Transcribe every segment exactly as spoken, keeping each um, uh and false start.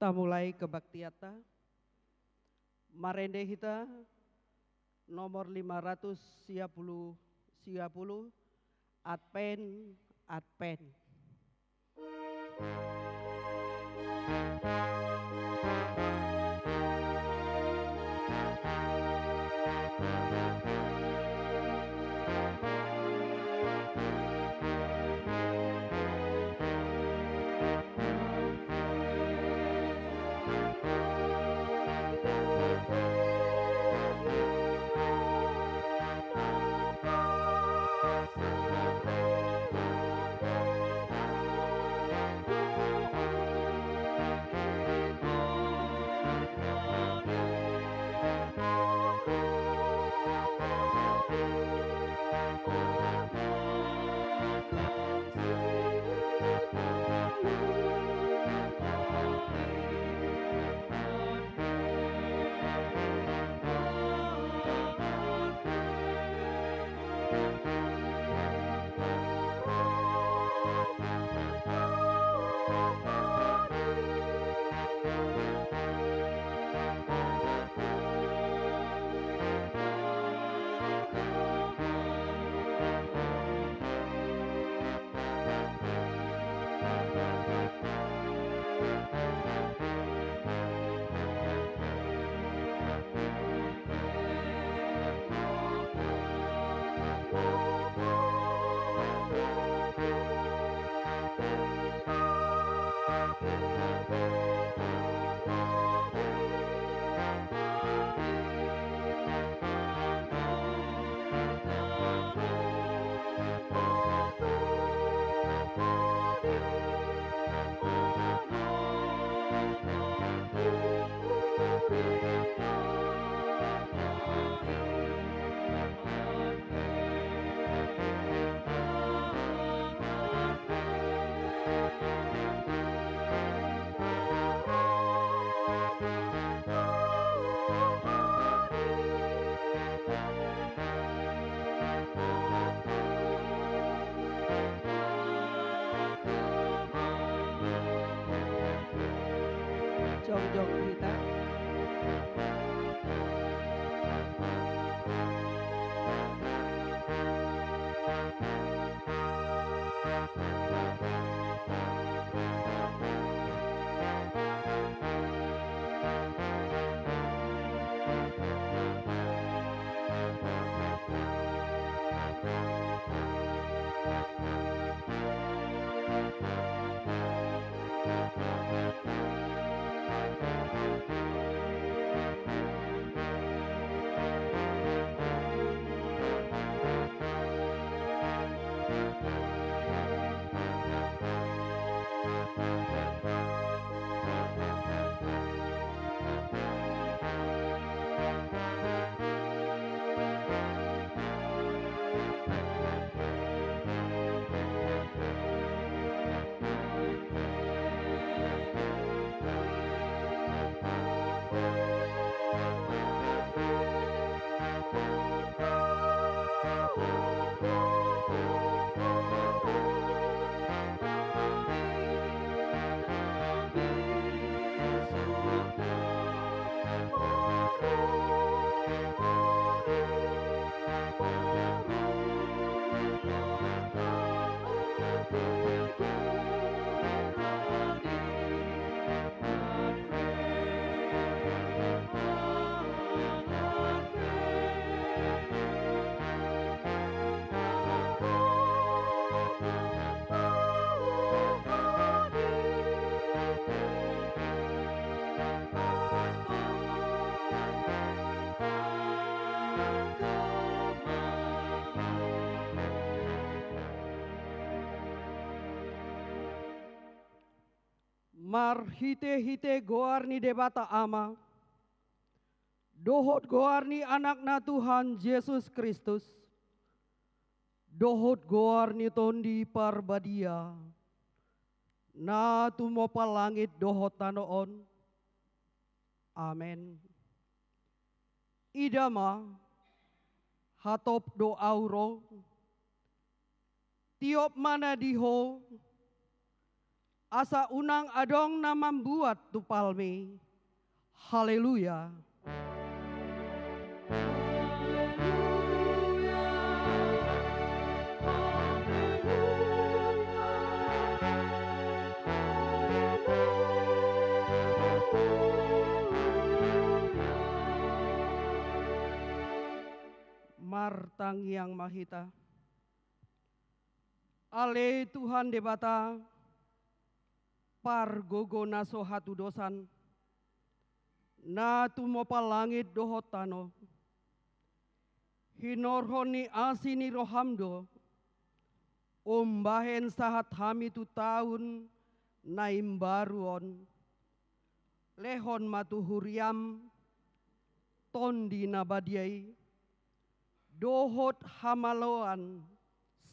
Mulai kebaktianta, marende hita nomor lima ratus sia pulu, sia pulu, Advent, Advent. Jongjong hita. Marhite-hite goar ni Debata Ama, dohot goar ni Anakna Tuhan Jesus Kristus, dohot goar ni Tondi Parbadia, na tumompa langit dohot tano on. Amen. Ida ma, hatop do ahu ro, tiop ma na di ho, Asa unang adong na mambuat tupalmi. Haleluya. Martangiang ma hita. Ale Tuhan Debata, pargogo na so hatudosan, na tumompa langit dohot tano. Hinorhon ni asi ni roham do umbahen sahat hami tu taon na imbaru on. Lehon ma tu huriam Tondi na badia i, dohot hamaloan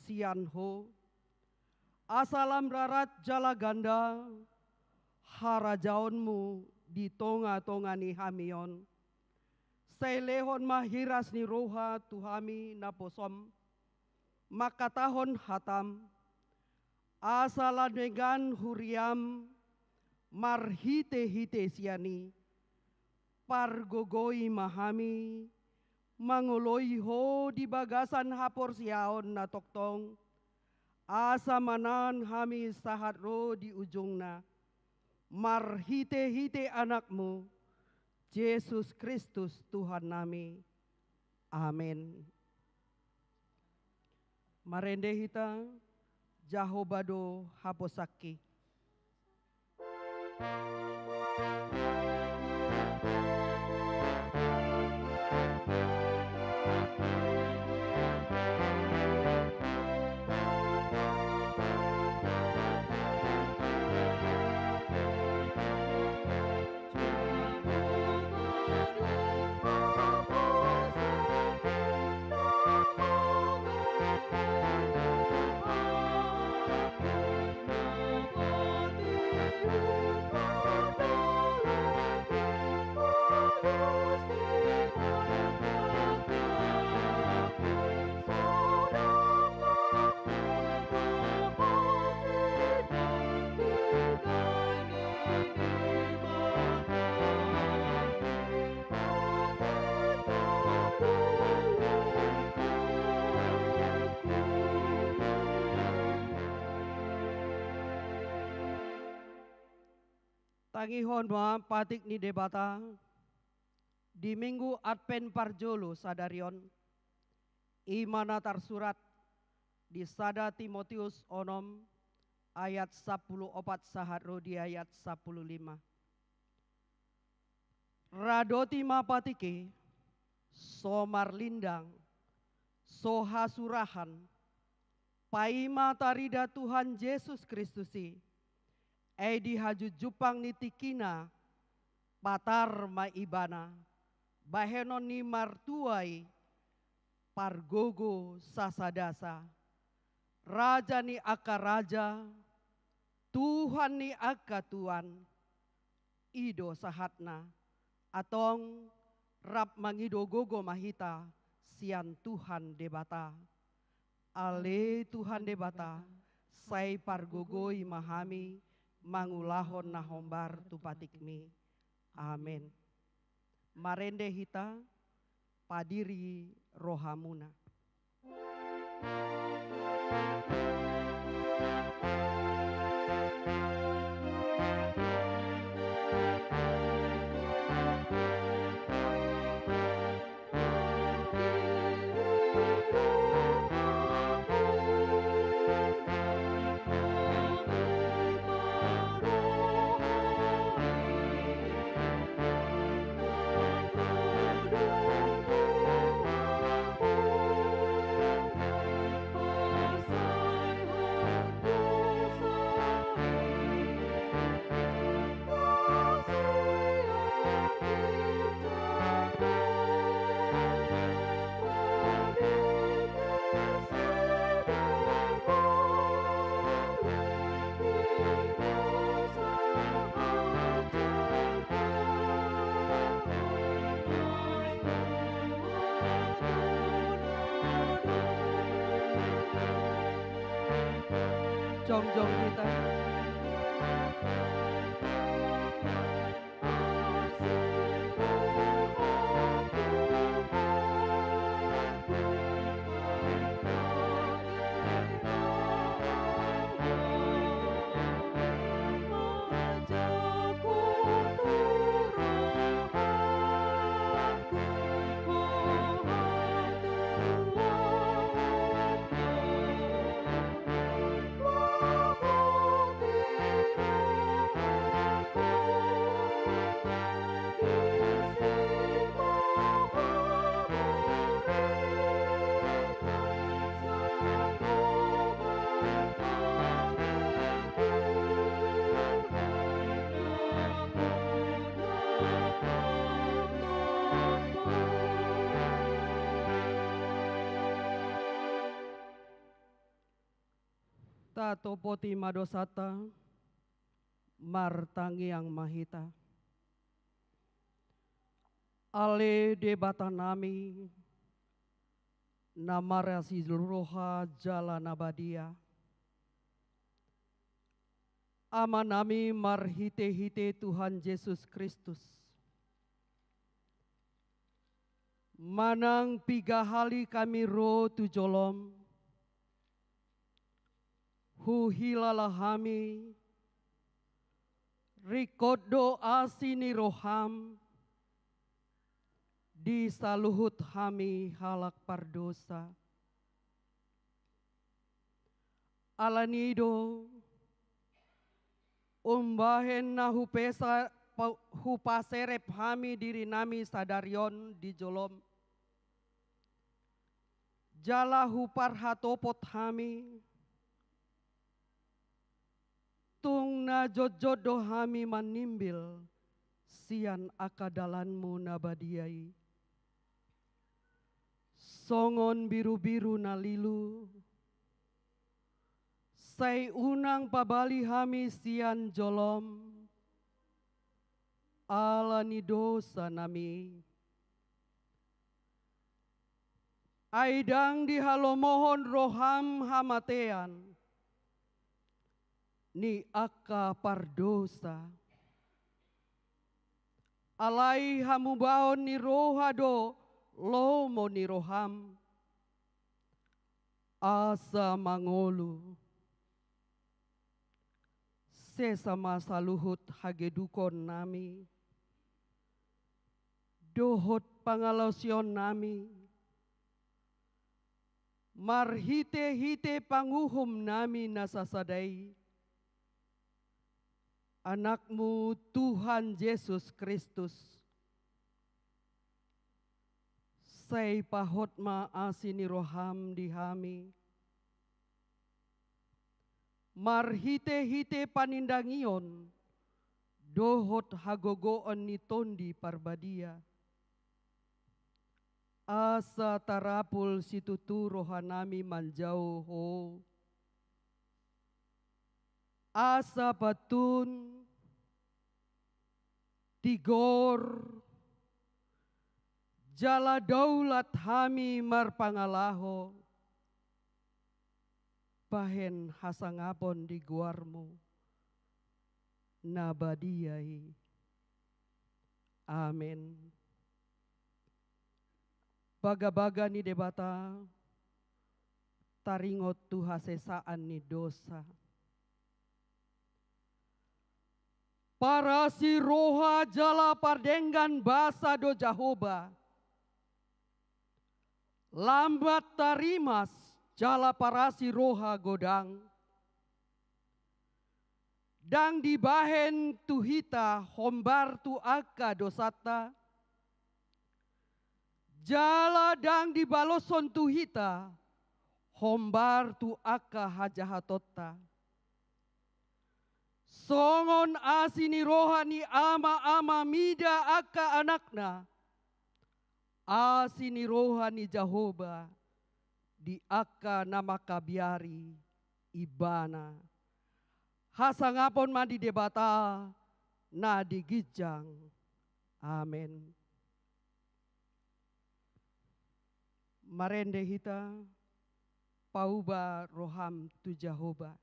sian Ho, asa lam rarat jala ganda harajaonmu di tonga-tonga ni hami on. Sai lehon ma hiras ni roha tu hami naposom mangkatahon hatam, asa lam denggan huriam marhite-hite sian i. Pargogoi ma hami mangoloi Ho di bagasan haporseaon na tongtong, asa manaon hami sahat ro di ujungna, marhite-hite Anakmu, Jesus Kristus Tuhannami. Amen. Marende hita, Jahowa do haposanki. Tangihon ma patik ni Debata di Minggu Advent parjolo sadari on. I ma na tarsurat di sada Timoteus onom ayat sampulu opat sahat ro di ayat sampulu lima. Radoti ma patik i, so marlindang, so hasurahan, paima tarida Tuhan Jesus Kristus i, ai di hajujungpang ni tingkina patar ma Ibana, bahenon ni martua i, pargogo sasadasa, Raja ni angka raja, Tuhan ni angka tuan. I do sahatna. Antong rap mangido gogo ma hita sian Tuhan Debata. Ale Tuhan Debata, sai pargogoi ma hami mangulahon na hombar tu patikmi. Amen. Marende hita, padiri rohamuna. Jongjong hita. Topoti ma dosanta, martangiang ma hita. Ale Debatanami, na marasi roha jala na badia. Amanami marhite-hite Tuhan Jesus Kristus. Manang piga hali hami ro tu jolom, huhilala hami, ringkot do asi ni roham, di saluhut hami halak pardosa. Alani do, umbahen na hupesa-, pa-, hupaserep hami dirinami sadari on di jolom. Jala huparhatopot hami, tung na jotjot do hami manimbil sian angka dalanmu na badia i. Songon birubiru na lilu, sai unang pabali hami sian jolom, ala ni dosanami. Ai ndang dihalomohon roham hamatean ni angka pardosa. Alai hamubaon ni roha do lomo ni roham, asa mangolu. Sesa ma saluhut hagedukonnami dohot pangalaosionnami, marhite-hite panguhumnami na sasada i, Anakmu Tuhan Jesus Kristus. Sai pahot ma asi ni roham di hami, marhite-hite panindangion dohot hagogoon ni Tondi Parbadia, asa tarapul situtu rohanami manjou Ho, asa pantun, tigor, jala daulat hami marpangalaho, bahen hasangapon di goarmu na badia i. Amen. Bagabaga ni Debata, taringot tu hasesaan ni dosa. Parasi roha jala pardenggan basa do Jahowa. Lambat tarimas jala parasi roha godang. Ndang dibahen tu hita hombar tu angka dosanta, jala ndang dibaloshon tu hita hombar tu angka hajahatonta. Songon asi ni roha ni ama-ama mida angka anakna, asi ni roha ni Jahowa di angka na mangkabiari Ibana. Hasangapon ma di Debata na di ginjang. Amen. Marende hita, pauba roham tu Jahowa.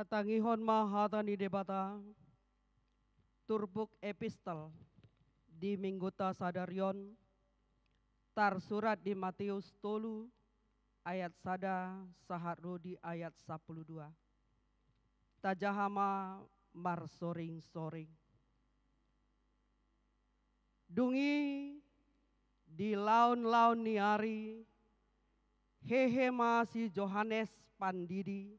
Tangihon ma hata ni Debata. Turpuk epistel di mingguta sadari on tarsurat di Mateus tolu ayat sada sahat ro di ayat sampulu dua. Tajaha ma marsoring-soring. Dung i di laon-laon ni ari, hehe ma si Johannes Pandidi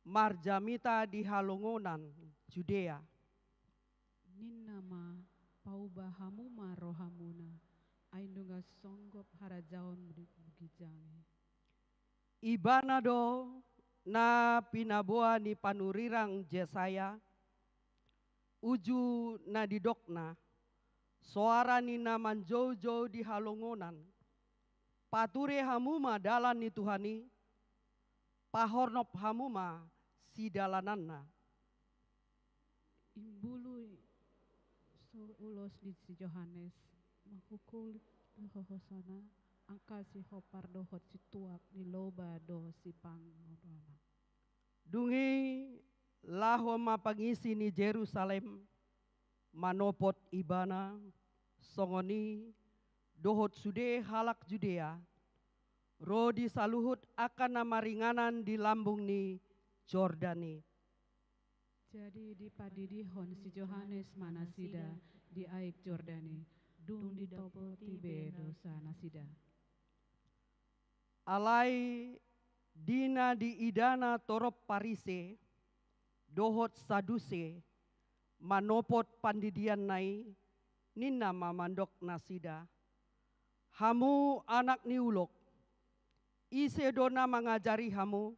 marjamita di halongonan Judea. Ninna ma, pauba hamu ma rohamuna, ai nunga songgop harajaon di ginjang i. Ibana do na pinaboa ni panurirang Jesaya, uju na didokna, soara ni na manjoujou di halongonan. Pature hamu ma dalan ni Tuhan i, pahornop hamu ma sidalananna. Imbulu i so ulos ni si Johannes, manghuhuli hosana, angka sihopar dohot situak ni loba do sipangodona. Dung i laho ma pangisi ni Jerusalem manopot ibana, songon i dohot sude halak Judea, ro di saluhut angka na maringanan di lambung ni Jordan i. Jadi dipandidihon si Johannes ma nasida di aek Jordan i, dung ditopoti be dosanasida. Alai di na diidana torop Parise dohot Saduse manopot pandidianna i, ninna ma mandok nasida: Hamu anak ni ulok, ise do na mangajari hamu?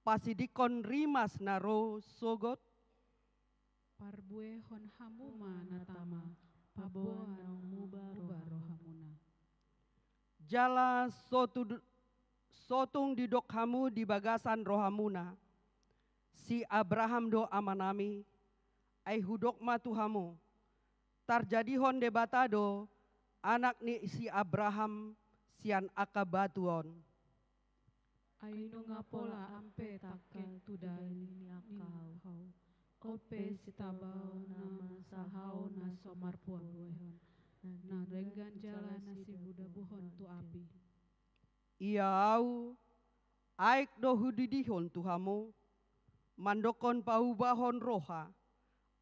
Pasidingkon rimas na ro sogot? Parbuehon hamu ma na tama, paboa na muba rohamuna. Jala sotu-, sotung didok hamu di bagasan rohamuna: Si Abraham do amanami. Ai hudok ma tu hamu, tarjadihon Debata do anak ni si Abraham sian angka batu on. Ai nunga pola ampe tangke tu dali ni angka hau, on pe sitabaon na masa hau na so marbuabuahon, na denggan jala na sibudabuhon tu api. Ia au, aek do hudidihon tu hamu, mandokkon paubahon roha,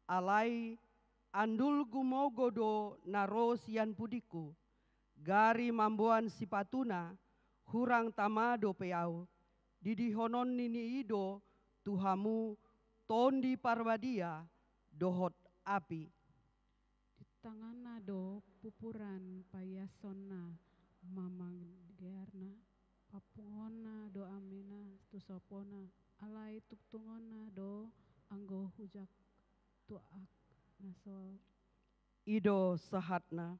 alai andul gumogo do na ro sian pudingku, gari mamboan sipatuna, hurang tama dope au, didihononni i do tu hamu Tondi Parbadia dohot api. Di tanganna do pupuran paiasonna mamagearna, papunguonna do amena tu sopona, alai tungtungonna do anggo hujak tu aek na so. I do sahatna.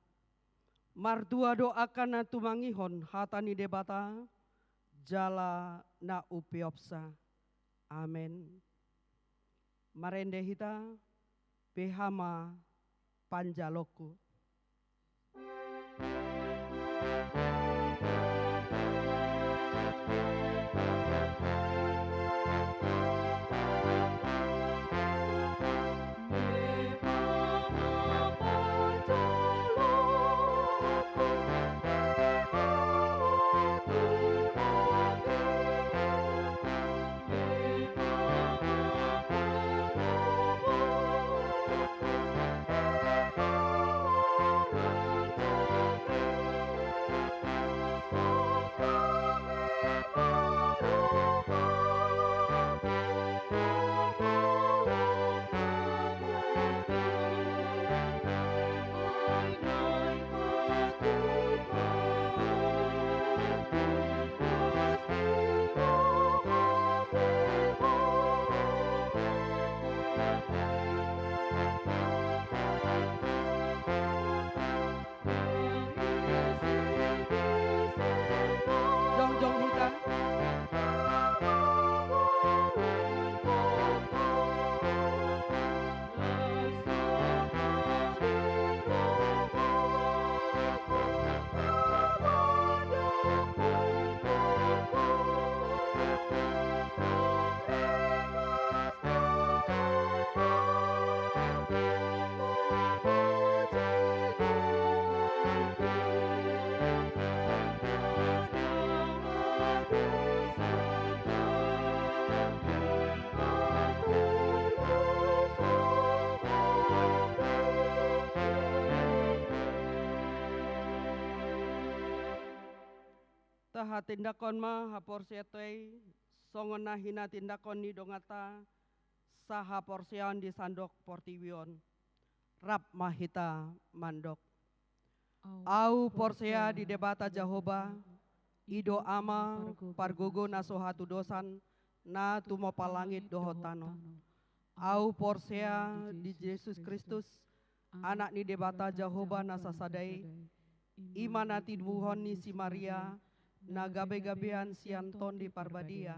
Martua do angka na tumangihon hata ni Debata, jala na umpeopsa. Amen. Marende hita, beha ma panjaloonku. Hatindanghon ma haporseaonta i songon na hinatindangkon ni donganta sahaporseaon di sandok portibi on. Rap ma hita mandok. Ahu porsea di Debata Jahowa, i do Ama, pargogo na so hatudosan, na tumompa langit dohot tano. Ahu porsea di Jesus Kristus, Anak ni Debata Jahowa na sasada i, i ma na tinibuhon ni si Maria, na gabegabean sian Tondi Parbadia,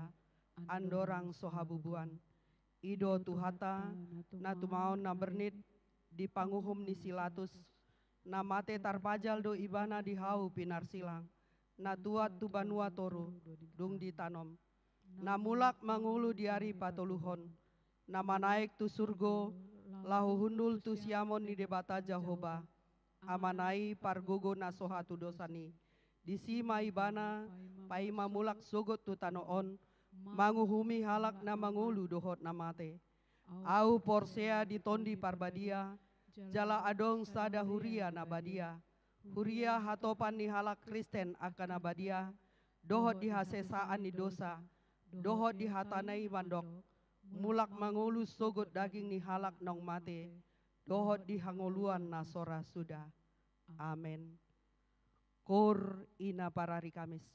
andorang so habubuan. I do Tuhanta, na tumaon na bernit di panguhum ni si Latus, na mate tarpajal do Ibana di hau pinarsilang, na tuat tu banua toru, dung ditanom. Na mulak mangolu di ari patoluhon, na manaek tu surgo, laho hundul tu siamon ni Debata Jahowa, Amana i pargogo na so hatudosan i. Disi ma Ibana, paima mulak sogot tu tano on, manguhumi halak na mangolu dohot na mate. Ahu porsea di Tondi Parbadia, jala adong sada huria na badia. Huria hatopan ni halak Kristen angka na badia, dohot di hasesaan ni dosa, dohot di hata na i mandok, mulak mangolu sogot daging ni halak naung mate, dohot di hangoluan na so ra suda. Amen. Koor ina parari Kamis.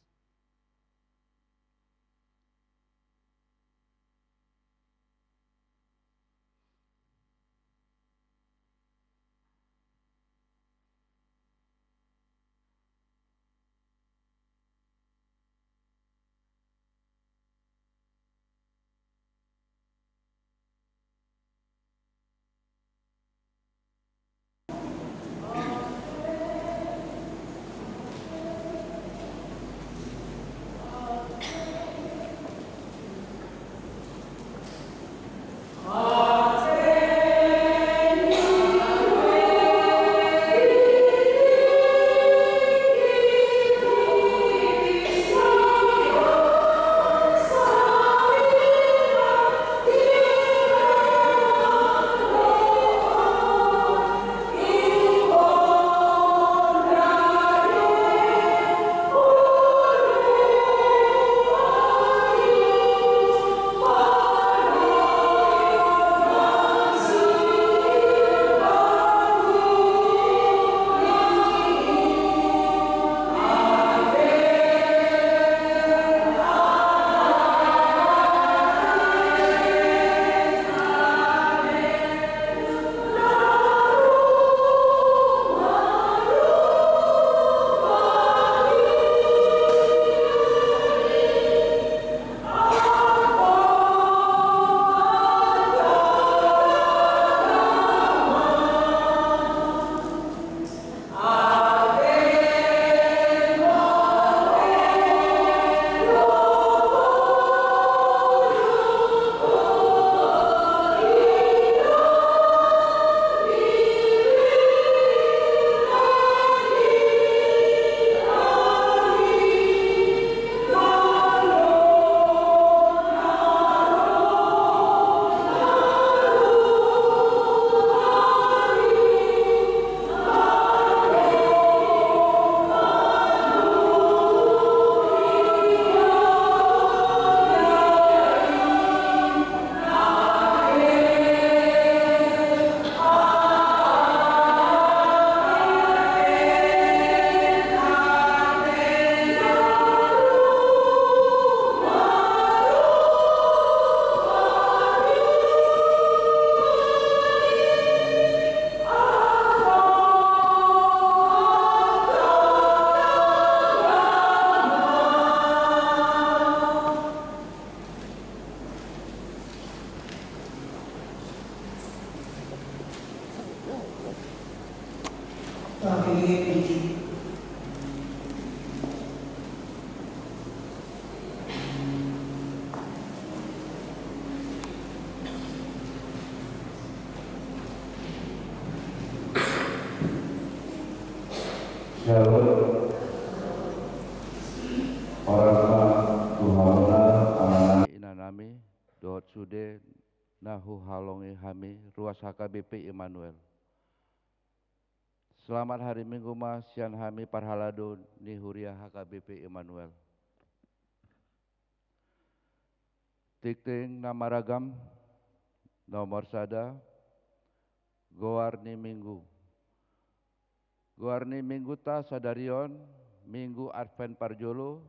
Shalom. Horas ma tu hamuna, amanami, inanami, dohot sude na huhalongi hami ruas H K B P Immanuel. Selamat hari Minggu ma sian hami parhalado ni huria H K B P Immanuel. Tingting na maragam. Nomor sada, goar ni minggu. Goar ni mingguta sadari on, Minggu Advent parjolo.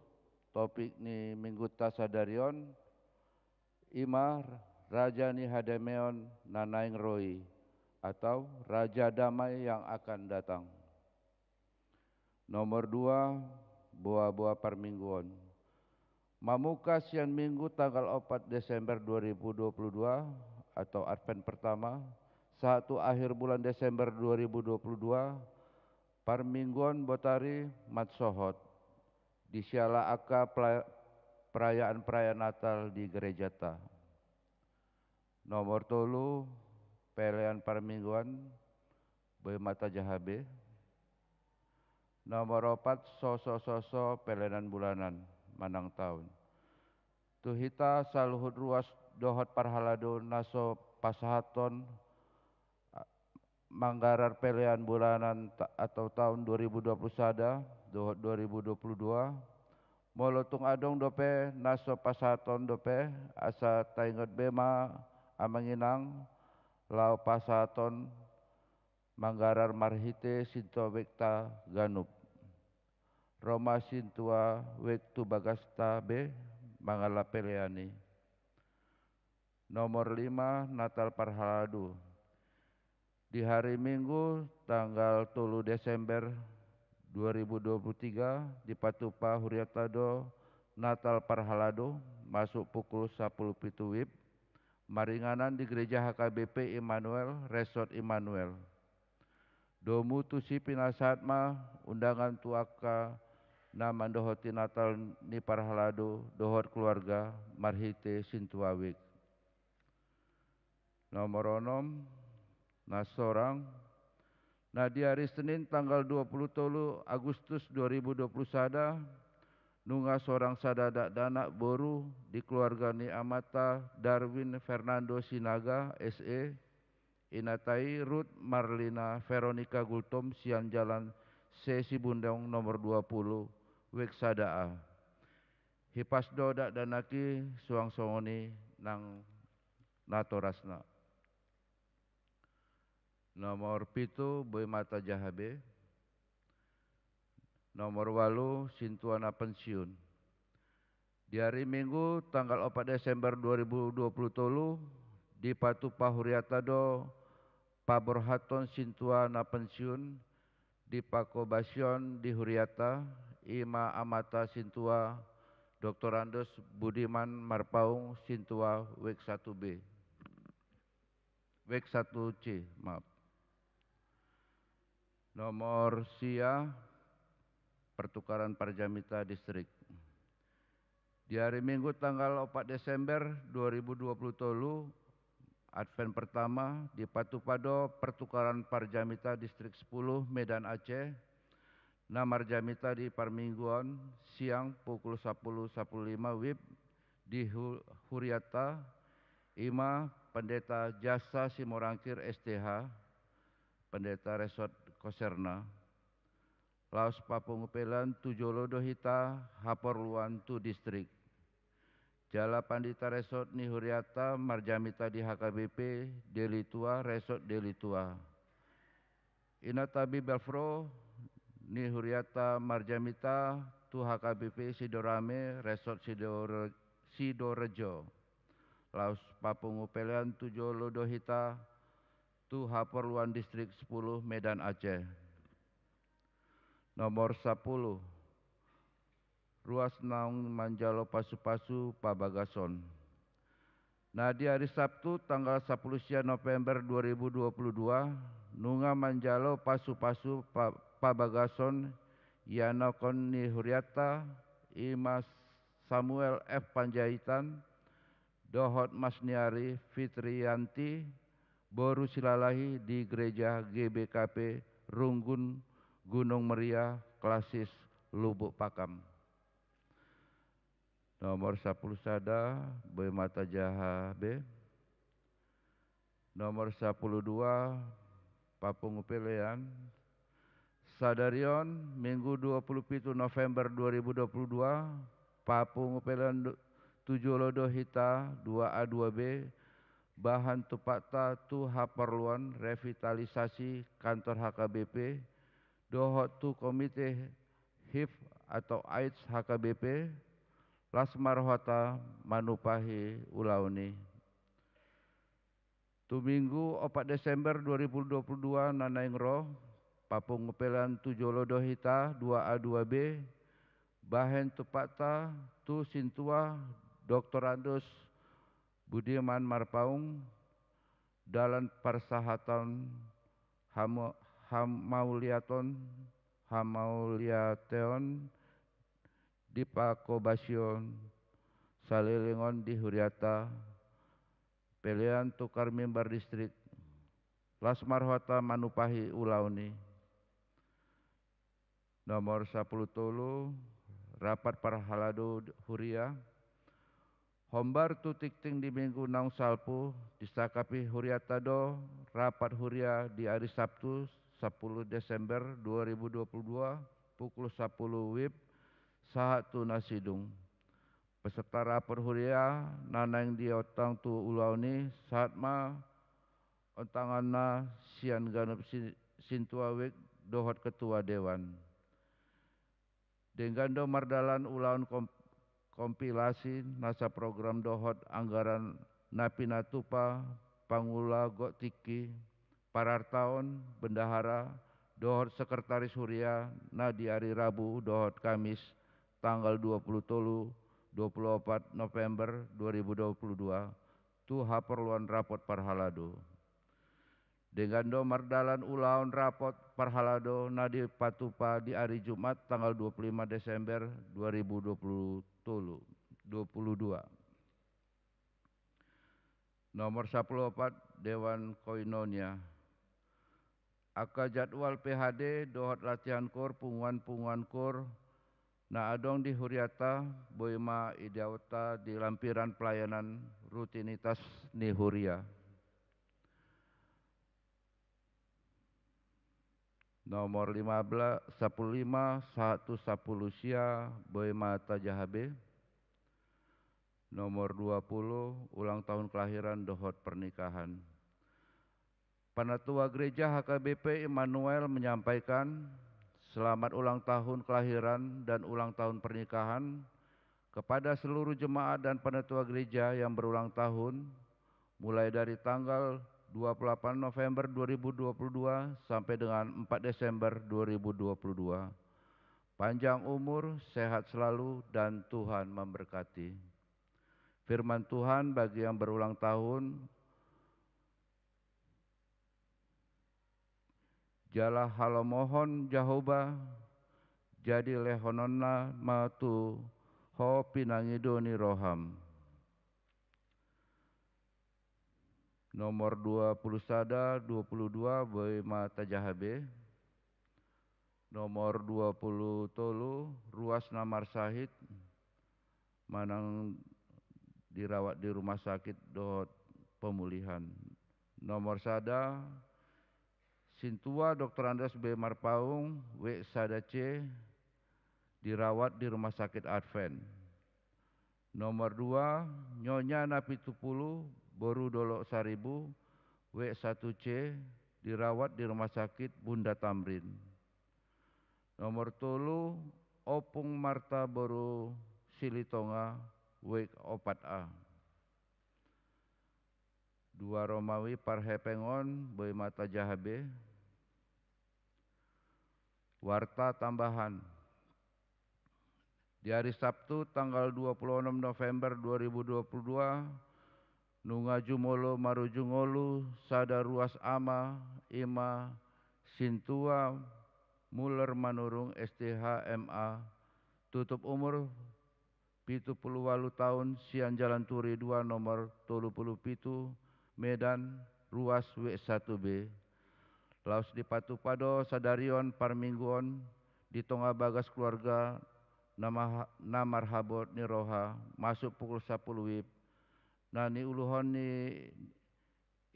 Topik ni mingguta sadari on, ima raja ni hadameon na naeng ro i, atau Raja Damai yang akan datang. Nomor dua, boa-boa parmingguon. Mamungka sian Minggu tanggal opat Desember dua ribu dua puluh dua atau Advent pertama, sahat tu akhir bulan Desember dua ribu dua puluh dua, parmingguon botari mansohot di siala angka pela-, perayaan-perayaan Natal di gerejata. Nomor tolu, pelean parmingguon, boi ma tajaha be. Nomor opat, soso-soso pelean bulanan manang taon. Tu hita saluhut ruas dohot parhalado na so pasahathon, a, manggarar pelean bulanan ta-, atau taon dua ribu dua puluh sada dohot dua ribu dua puluh dua, molo tung adong dope na so pasahathon dope, asa taingot be ma amang inang, laho pasahathon manggarar marhite sintua wekta ganup. Ro ma sintua wek tu bagasta be mangalap pelean i. Nomor lima, Natal parhalado. Di hari Minggu tanggal tolu Desember dua ribu dua puluh tiga, dipatupa huriata do Natal parhalado, masuk pukul sapuluh pitu wib, maringanan di Gereja H K B P Immanuel, Resort Immanuel. Domu tusi pinasahat ma undangan tu angka na mandohoti Natal ni parhalado dohot keluarga marhite sintua wek. Nomor onom, na sorang. Na di ari Senin tanggal dua puluh tolu Agustus dua ribu dua puluh sada, nunga sorang sada dakdanak boru di keluarga ni amanta Darwin Fernando Sinaga, S E, inanta i Ruth Marlina Veronica Gultom sian Jalan C. Sibundong nomor dua puluh, wek sada A. Hipas do dakdanak i suang songon i nang natorasna. Nomor pitu, boi ma tajaha be. Nomor ualu, sintua na pensiun. Di ari Minggu tanggal opat Desember dua ribu dua puluh tolu, dipatupa huriata do paborhathon sintua na pensiun di pangkobasion di huriata, ima amanta sintua Doktorandus Budiman Marpaung, sintua wek satu B. Wek satu C, maaf. Nomor sia, pertukaran parjamita distrik. Di ari Minggu tanggal opat Desember dua ribu dua puluh tolu, Advent pertama, dipatupa do pertukaran parjamita distrik sepuluh Medan Aceh, na marjamita di parmingguon siang pukul sapuluh sapuluh lima wib di hu-, huriata, ima Pendeta Jasa Simorangkir S T H, Pendeta Resort Koserna. Laos papungu pelean tu jolo do hita haporluan tu distrik. Jala pandita resort ni huriata marjamita di H K B P Deli Tua, Resort Deli Tua. Inanta Bibelvrouw ni huriata marjamita tu H K B P Sidorame, Resort Sidore-, Sidorejo. Laos papungu pelean tu jolo do hita tu haporluan distrik sepuluh Medan Aceh. Nomor sapuluh. Ruas naung manjalo pasu-pasu pabagason. Na di ari Sabtu tanggal sapuluh sia November dua ribu dua puluh dua, nunga manjalo pasu-pasu pa-, pabagason ianakhon ni huriata, ima Samuel F Panjaitan, dohot Masniari Fitrianti, boru Silalahi di Gereja G B K P Runggun Gunung Meriah Klasis Lubuk Pakam. Nomor sapuluh sada, boi ma tajaha be. Nomor sapuluh dua, papungu pelean. Sadari on, Minggu dua puluh pitu November dua ribu dua puluh dua, papungu pelean do-, tu jolo do hita dua A dua B, bahen tumpakta tu haporluan revitalisasi kantor H K B P, dohot tu komite HIV atau AIDS H K B P, las ma rohanta manumpahi ulaon i. Tu Minggu opat Desember dua ribu dua puluh dua na naeng ro, papungu pelean tu jolo do hita dua A dua B, bahen tumpakta tu sintua Doktorandus Budiman Marpaung, dalan parsahaton, hamo-, hamauliaton, hamauliateon, di pakobasion, saleleng on di huriata, pelean tukar mimbar distrik, las ma rohanta manumpahi ulaon i. Nomor sapuluh tolu, rapat parhalado huria. Hombar tu tingting di Minggu naung salpu, disangkapi huriata do rapat huria di ari Sabtu, sapuluh Desember dua ribu dua puluh dua, pukul sapuluh wib, sahat tu na sidung. Peserta rapat huria na naeng diontang tu ulaon i, sahat ma ontangonna sian ganup si-, sintua wijk dohot ketua dewan. Denggan do mardalan ulaon kom-, kompilasi nasa program dohot anggaran na pinatupa pangula gok tingki, parartaon, bendahara, dohot sekretaris huria na di ari Rabu dohot Kamis tanggal dua puluh tolu, dua puluh opat November dua ribu dua puluh dua, tu haporluan rapat parhalado. Denggan do mardalan ulaon rapat parhalado na dipatupa di ari Jumat tanggal dua puluh lima Desember dua ribu dua puluh tolu, dua puluh dua. Nomor sapuluh opat, Dewan Koinonia. Angka jadwal P H D dohot latihan koor, punguan-punguan koor na adong di huriata, boi ma idaonta di lampiran pelayanan rutinitas ni huria. Nomor lima belas, sapuluh lima, sahat tu sapuluh sia, boi ma tajaha be. Nomor dua puluh, ulang tahun kelahiran dohot pernikahan. Panatua Gereja H K B P Immanuel menyampaikan, selamat ulang tahun kelahiran dan ulang tahun pernikahan kepada seluruh jemaat dan panatua gereja yang berulang tahun, mulai dari tanggal dua puluh delapan November dua ribu dua puluh dua sampai dengan empat Desember dua ribu dua puluh dua. Panjang umur, sehat selalu, dan Tuhan memberkati. Firman Tuhan bagi yang berulang tahun, jala halomohon Jahowa, jadi lehononna ma tu ho pinangido ni roham. Nomor dua puluh sada, dua puluh dua, boi ma tajaha be. Nomor dua puluh tolu, ruas na marsahit, manang dirawat di rumah sakit dohot pemulihan. Nomor sada, sintua Doktorandus B Marpaung, wijk sada C, dirawat di Rumah Sakit Advent. Nomor dua, Nyonya Napitupulu, boru Dolok Saribu, wijk satu C, dirawat di Rumah Sakit Bunda Tamrin. Nomor tolu, Ompung Marta boru Silitonga, wijk opat A. Dua Romawi parhepeng on, boi ma tajaha be. Warta tambahan. Di ari Sabtu tanggal dua puluh onom November dua ribu dua puluh dua, nunga jumolo marujung ngolu sada ruas ama, i ma sintua Muller Manurung S T H M A, tutup umur pitu puluh ualu taon, sian Jalan Turi dua nomor tolu puluh pitu, Medan, ruas wijk satu B. Laos dipatupa do sadari on parmingguon di tonga bagas keluarga na maha-, na marhabot ni roha, masuk pukul sapuluh wib, na niuluhon ni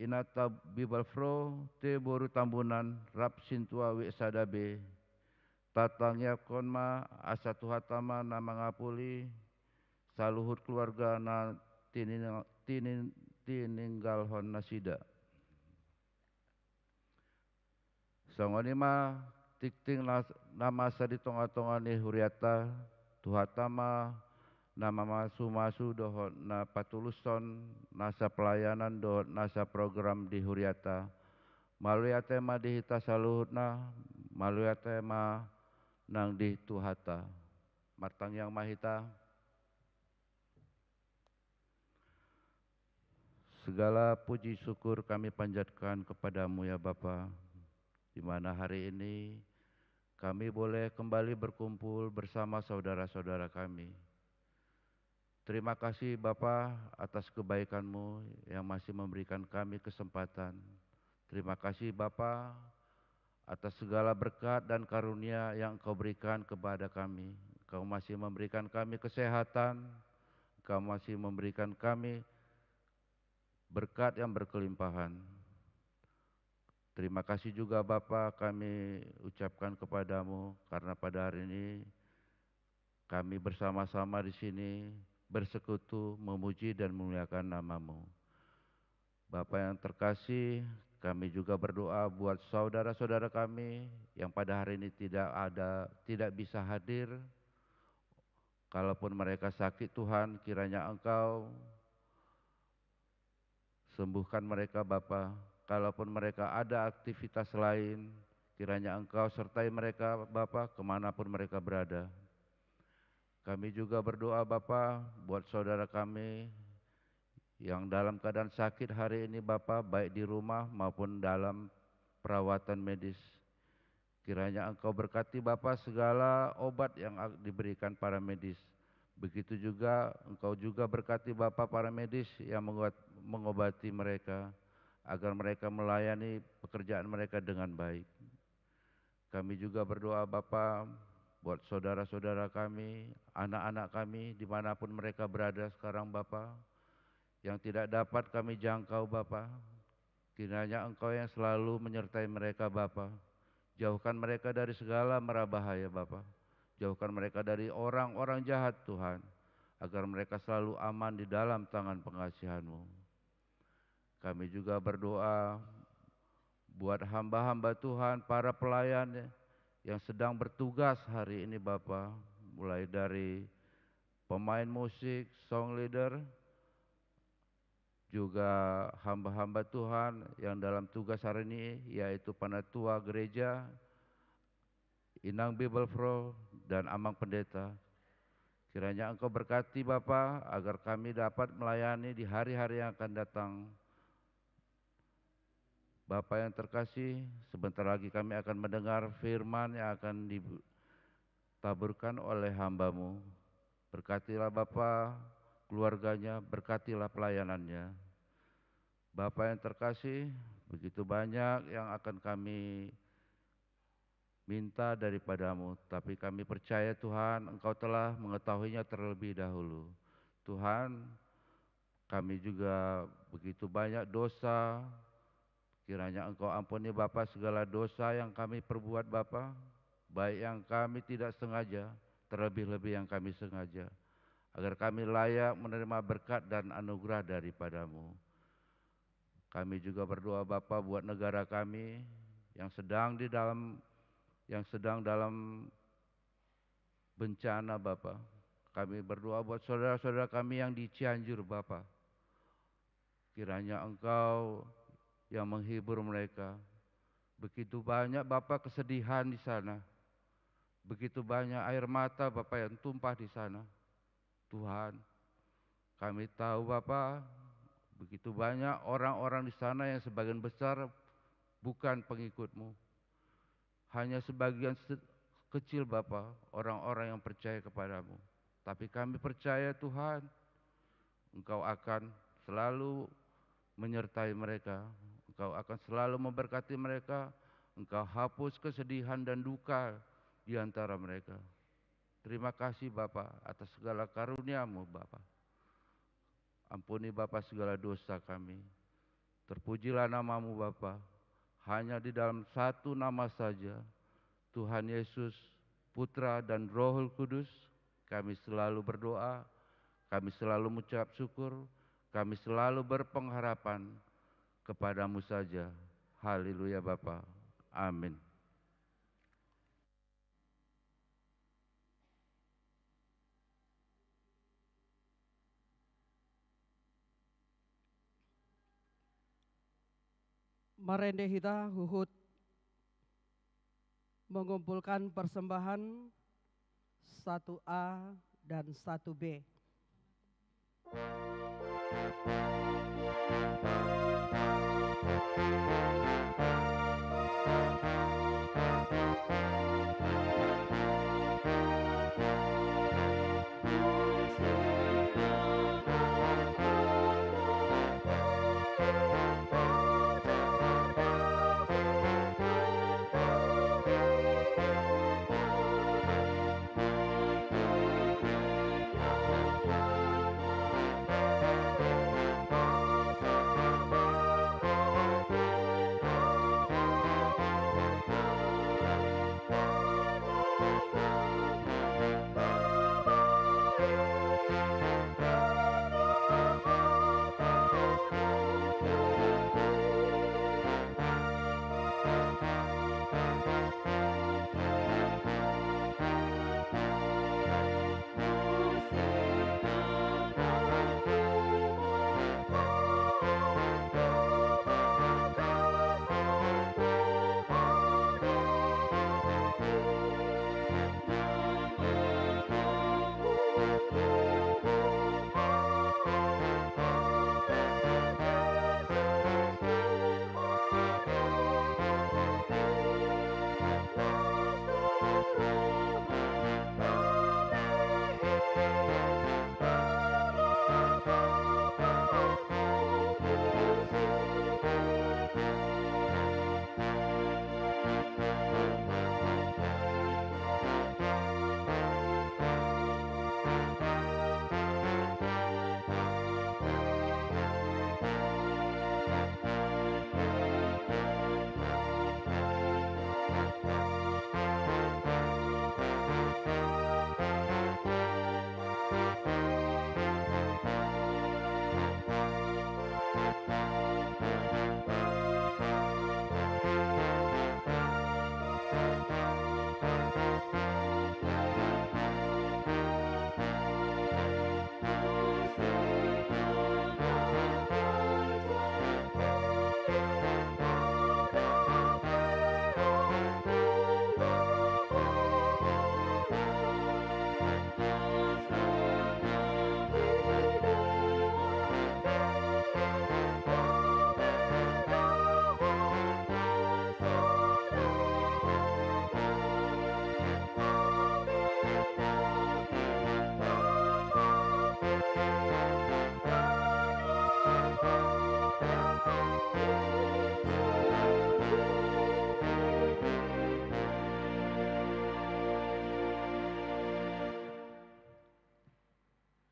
inanta Bibelvrouw T boru Tambunan rap sintua wijk sada B. Tatangiangkon ma asa Tuhanta ma na mangapuli saluhut keluarga na tinin-, tinin-, tininggalhon nasida. Songon i ma tingting na, na masa di tonga-tonga ni hurianta, Tuhanta ma na mamasumasu dohot na patulushon nasa pelayanan dohot nasa program di hurianta. Mauliate ma di hita saluhutna, mauliate ma nang di Tuhanta. Martangiang ma hita. Segala puji syukur kami panjatkan kepada-Mu ya Bapa, di mana hari ini kami boleh kembali berkumpul bersama saudara-saudara kami. Terima kasih Bapa atas kebaikan-Mu yang masih memberikan kami kesempatan. Terima kasih Bapa atas segala berkat dan karunia yang Engkau berikan kepada kami. Engkau masih memberikan kami kesehatan, Engkau masih memberikan kami berkat yang berkelimpahan. Terima kasih juga Bapa kami ucapkan kepada-Mu karena pada hari ini kami bersama-sama di sini bersekutu memuji dan memuliakan nama-Mu. Bapa yang terkasih, kami juga berdoa buat saudara-saudara kami yang pada hari ini tidak ada, tidak bisa hadir. Kalaupun mereka sakit, Tuhan, kiranya Engkau sembuhkan mereka, Bapa. Kalaupun mereka ada aktivitas lain, kiranya Engkau sertai mereka, Bapa, kemanapun mereka berada. Kami juga berdoa, Bapa, buat saudara kami yang dalam keadaan sakit hari ini, Bapa, baik di rumah maupun dalam perawatan medis. Kiranya Engkau berkati, Bapa, segala obat yang ak-, diberikan para medis. Begitu juga Engkau juga berkati, Bapa, para medis yang menguat-, mengobati mereka, agar mereka melayani pekerjaan mereka dengan baik. Kami juga berdoa, Bapa, buat saudara-saudara kami, anak-anak kami, dimanapun mereka berada sekarang, Bapa, yang tidak dapat kami jangkau, Bapa. Kiranya Engkau yang selalu menyertai mereka, Bapa. Jauhkan mereka dari segala mara bahaya, Bapa. Jauhkan mereka dari orang-orang jahat, Tuhan, agar mereka selalu aman di dalam tangan pengasihan-Mu. Kami juga berdoa buat hamba-hamba Tuhan, para pelayan yang sedang bertugas hari ini, Bapa, mulai dari pemain musik, song leader, juga hamba-hamba Tuhan yang dalam tugas hari ini, yaitu panatua gereja, Inang Bibelvrouw, dan Amang Pendeta. Kiranya Engkau berkati, Bapa, agar kami dapat melayani di hari-hari yang akan datang. Bapa yang terkasih, sebentar lagi kami akan mendengar firman yang akan ditaburkan oleh hamba-Mu. Berkatilah Bapa keluarganya, berkatilah pelayanannya. Bapa yang terkasih, begitu banyak yang akan kami minta daripada-Mu, tapi kami percaya, Tuhan, Engkau telah mengetahuinya terlebih dahulu. Tuhan, kami juga begitu banyak dosa, kiranya Engkau ampuni, Bapa, segala dosa yang kami perbuat, Bapa, baik yang kami tidak sengaja, terlebih-lebih yang kami sengaja, agar kami layak menerima berkat dan anugerah daripada-Mu. Kami juga berdoa, Bapa, buat negara kami yang sedang di dalam, yang sedang dalam bencana, Bapa. Kami berdoa buat saudara-saudara kami yang di Cianjur, Bapa. Kiranya Engkau yang menghibur mereka. Begitu banyak, Bapa, kesedihan di sana. Begitu banyak air mata, Bapa, yang tumpah di sana. Tuhan, kami tahu, Bapa, begitu banyak orang-orang di sana yang sebagian besar bukan pengikut-Mu. Hanya sebagian se-, kecil, Bapa, orang-orang yang percaya kepada-Mu. Tapi kami percaya, Tuhan, Engkau akan selalu menyertai mereka. Engkau akan selalu memberkati mereka. Engkau hapus kesedihan dan duka di antara mereka. Terima kasih, Bapa, atas segala karunia-Mu, Bapa. Ampuni, Bapa, segala dosa kami. Terpujilah nama-Mu, Bapa. Hanya di dalam satu nama saja, Tuhan Yesus, Putra dan Rohul Kudus, kami selalu berdoa, Kami selalu mengucap syukur, kami selalu berpengharapan kepada-Mu saja. Haleluya Bapa. Amin. Marende hita huhut mengumpulkan persembahan satu A dan satu B.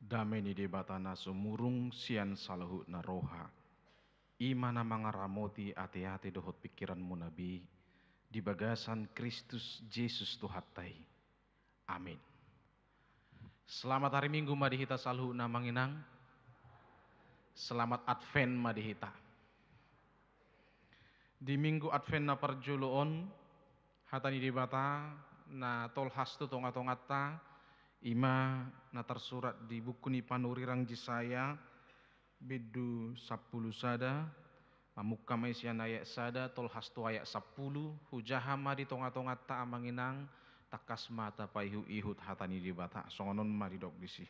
Dame ni Debata na sumurung sian saluhutna roha, i ma na mangaramoti ateate dohot pingkiranmuna be di bagasan Kristus Jesus Tuhanta i. Amin. Selamat hari Minggu ma di hita saluhutna, Amang Inang. Selamat Advent ma di hita. Di Minggu Advent na parjolo on, hata ni Debata na tolhas tu tongatonganta, i ma na tarsurat di buku ni panurirang Jesaya, bindu sampulu sada, mamungka ma i sian ayat sada tolhas tu ayat sampulu, hujaha ma di tongatonganta, Amang Inang, tangkas ma tapaihutihut hata ni Debata, songon on ma didok disi.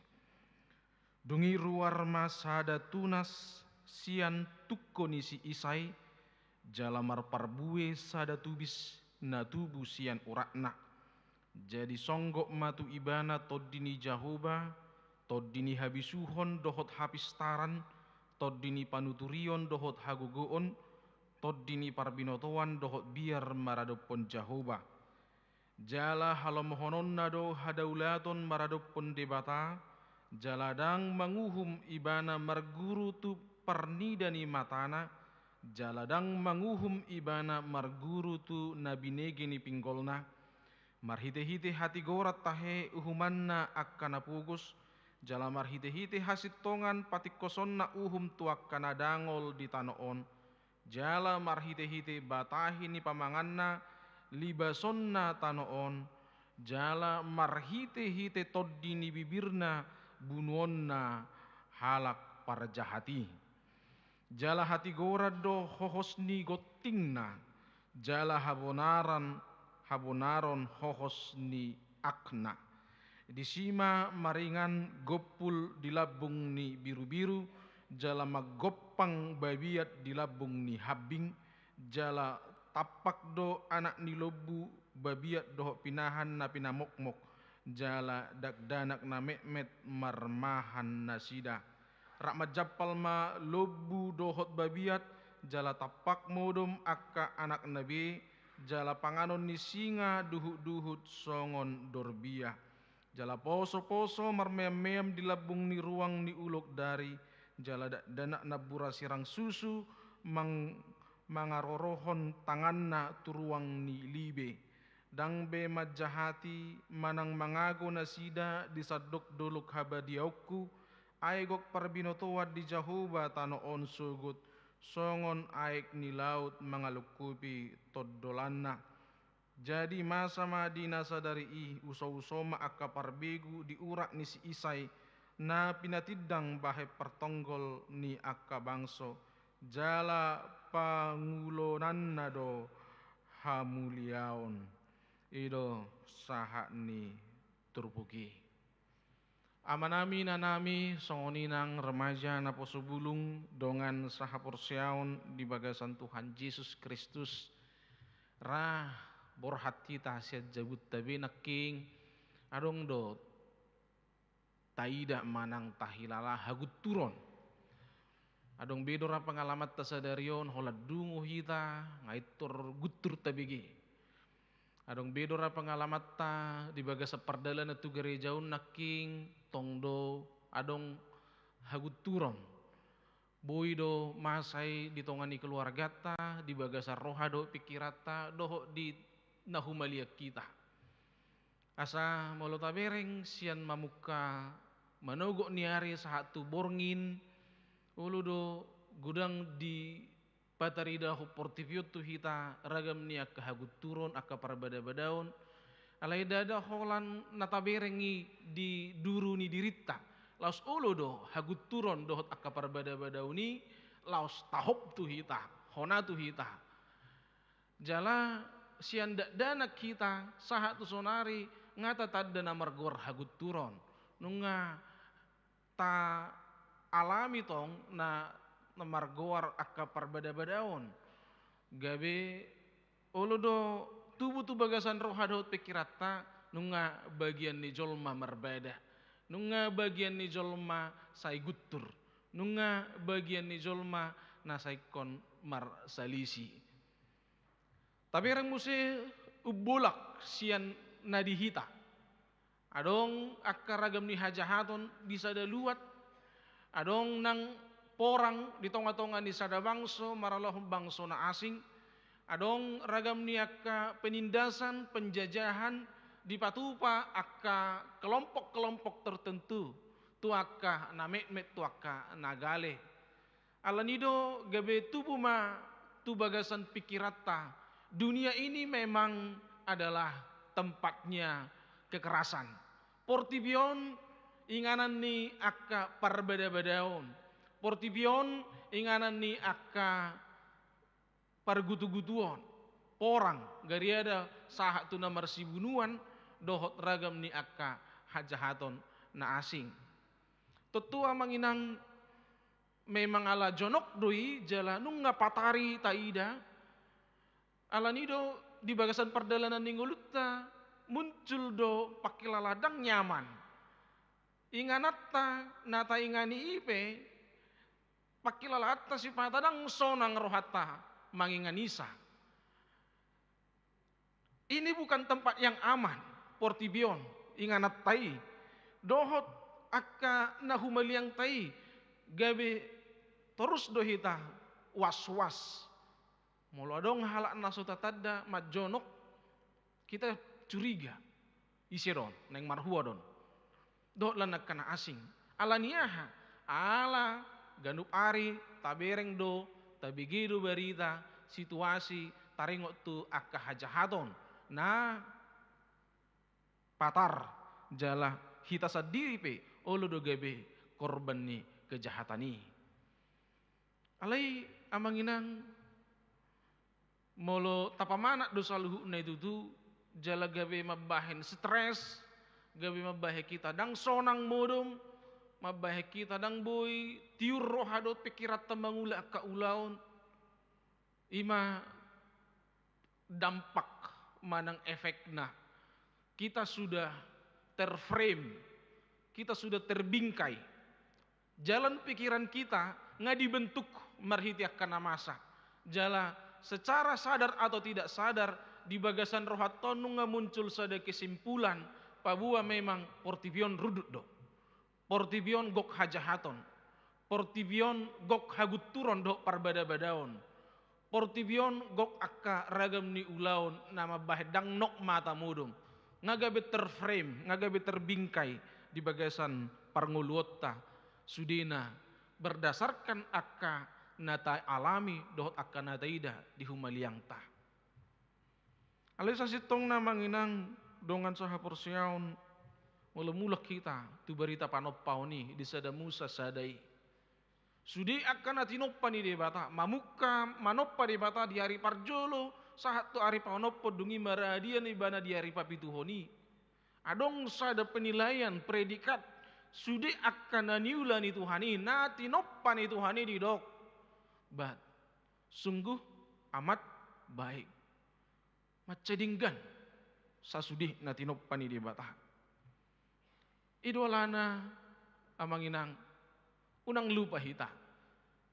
Dung i ruar ma sada tunas sian tungko ni si Isai, jala marparbue sada tubis na tubu sian uratna. Jadi songgop ma tu ibana Tondi ni Jahowa, Tondi ni habisuhon dohot hapistaran, Tondi ni panuturion dohot hagogoon, Tondi ni parbinotoan dohot biar maradophon Jahowa. Jala halomohononna do hadaulaton maradophon Debata, jala ndang manguhum ibana marguru tu parnida ni matana, jala ndang manguhum ibana marguru tu na binege ni pinggolna. Marhitehite hatigoran tahe uhumanna angka na pogos, Jala marhite-hite hasintongan patingkosonna uhum tu angka na dangol di tano on, jala marhite-hite batahi ni pamanganna libasonna tano on, jala marhite-hite tondi ni bibirna bunuonna halak parjahat i. Jala hatigoran do hohos ni gontingna, jala habonaran, habonaron hohos ni akna. Disi ma maringan gompul di lambung ni birubiru, jala manggompang babiat di lambung ni hambing, jala tampak do anak ni lombu babiat dohot pinahan na pinamokmok, jala dakdanak na metmet marmahan nasida. Rap manjampal ma lombu dohot babiat, jala tampak modom angka anakna be, jala panganon ni singa duhutduhut songon dorbia. Jala posoposo marmeammeam di lambung ni ruang ni ulok dari, jala dakdanak nambura sirang susu mang-, mangarorohon tanganna tu ruang ni libe. Ndang be manjahati manang mangago nasida di sandok dolok habadiaonku, ai gok parbinotoan di Jahowa tano on sogot, songon aek ni laut mangalungkupi tondolanna. Jadi masa ma di na sadari i, usouso ma angka parbegu di urat ni si Isai, na pinatindang bahen partonggol ni angka bangso, jala pangulonanna do hamuliaon. I do sahat ni turpuk i. Amanami, inanami, songon i nang remaja naposo bulung dongan sahaporseaon di bagasan Tuhan Jesus Kristus, ra borhat hita sian jabunta be nangkin, adong do taida manang tahilala hagunturon. Adong be do ra pangalamanta sadari on, holan dungo hita, nga intor guntur tabege. Adong be do ra pangalamanta di bagasan pardalanan tu gareja on nangkin, tong do adong hagunturon. Boi do masa i di tonga ni keluarganta, di bagasan roha dohot pikiranta, dohot di na humaliang hita. Asa molo tabereng sian mamungka manogot ni ari sahat tu borngin, olo do godang dipataridahon portibi on tu hita ragam ni angka hagunturon, angka parbadabadaon. Alai ndada holan na tabereng i di duru ni dirinta, laos olo do hagunturon dohot angka parbadabadaon i laos tahop tu hita, hona tu hita. Jala sian dakdanak hita sahat tu sonari nga tatanda na margoar hagunturon. Nunga taalami tong na, na margoar angka parbadabadaon. Gabe olo do tubu tu bagasan roha dohot pikiranta, nunga bagian ni jolma marbada. Nunga bagian ni jolma sai guntur. Nunga bagian ni jolma na sai ingkon marsalisi. Tabereng muse umbolak sian na di hita. Adong angka ragam ni hajahaton di sada luat, adong nang porang di tongatonga ni sada bangso maralohon bangso na asing, adong ragam ni angka penindasan, penjajahan dipatupa angka kelompok-kelompok tertentu, tu angka na metmet, tu angka na gale. Alani do gabe tubu ma tu bagasan pikiranta, dunia ini memang adalah tempatnya kekerasan. Portibi on inganan ni angka parbadabadaon. Portibi on inganan ni angka pargutugutuon. Porang, gariada sahat tu na marsibunuan, dohot ragam ni angka hajahaton na asing. Tontu amang inang, memang ala jonok do i jala nunga patari taida. Alani do di bagasan pardalanan ni ngolunta muncul do pangkilala ndang nyaman. Ingananta na taingani i pe, pangkilalaanta sipata ndang sonang rohanta manginganisa. Ini bukan tempat yang aman, portibi on, ingananta i. Dohot angka na humaliangta i, gabe torus do hita was-was. Molo adong halak na so tatanda manjonok, kita curiga. Ise do on, naeng marhua do on. dohot lan angka na asing. Ala ni aha? Ala ganup ari tabereng do, tabege do barita, situasi, taringot tu angka hajahaton na patar, jala hita sandiri pe olo do gabe korban ni kejahatan i. Alai amang inang, molo tapamanat do saluhutna i tutu, jala gabe mambahen stres, gabe mambahen hita ndang sonang modom, mambahen hita ndang boi tiur roha dohot pingkiranta mangula angka ulaon, i ma dampak manang efekna. Kita sudah terframe, kita sudah terbingkai. Jalan pikiran kita nga dibentuk marhite angka na masa. Jala secara sadar atau tidak sadar, di bagasan rohanta on nunga muncul sada kesimpulan, paboa memang portibi on rundut do. Portibi on gok hajahaton. Portibi on gok hagunturon dohot parbadabadaon. Portibi on gok angka ragam ni ulaon na mambahen ndang nok mata modom. Nga gabe terframe, nga gabe terbingkai di bagasan parngoluonta, sudena berdasarkan angka na taalami dohot angka na taida di humaliangta. Alai sasintongna amang inang dongan sahaporseaon, molo mulak hita tu barita panompaon i di sada Musa sada i. Sude angka na tinompa ni Debata, mamungka, manompa Debata di ari parjolo, sahat tu ari panompon, dung i maradian ibana di ari papituhon i. Adong sada penilaian, predikat, sude angka na niula ni Tuhan i, na tinompa ni Tuhan i didok, bat, sungguh amat baik. Mansai denggan sasude na tinompa ni Debata. I do alana amang inang, unang lupa hita.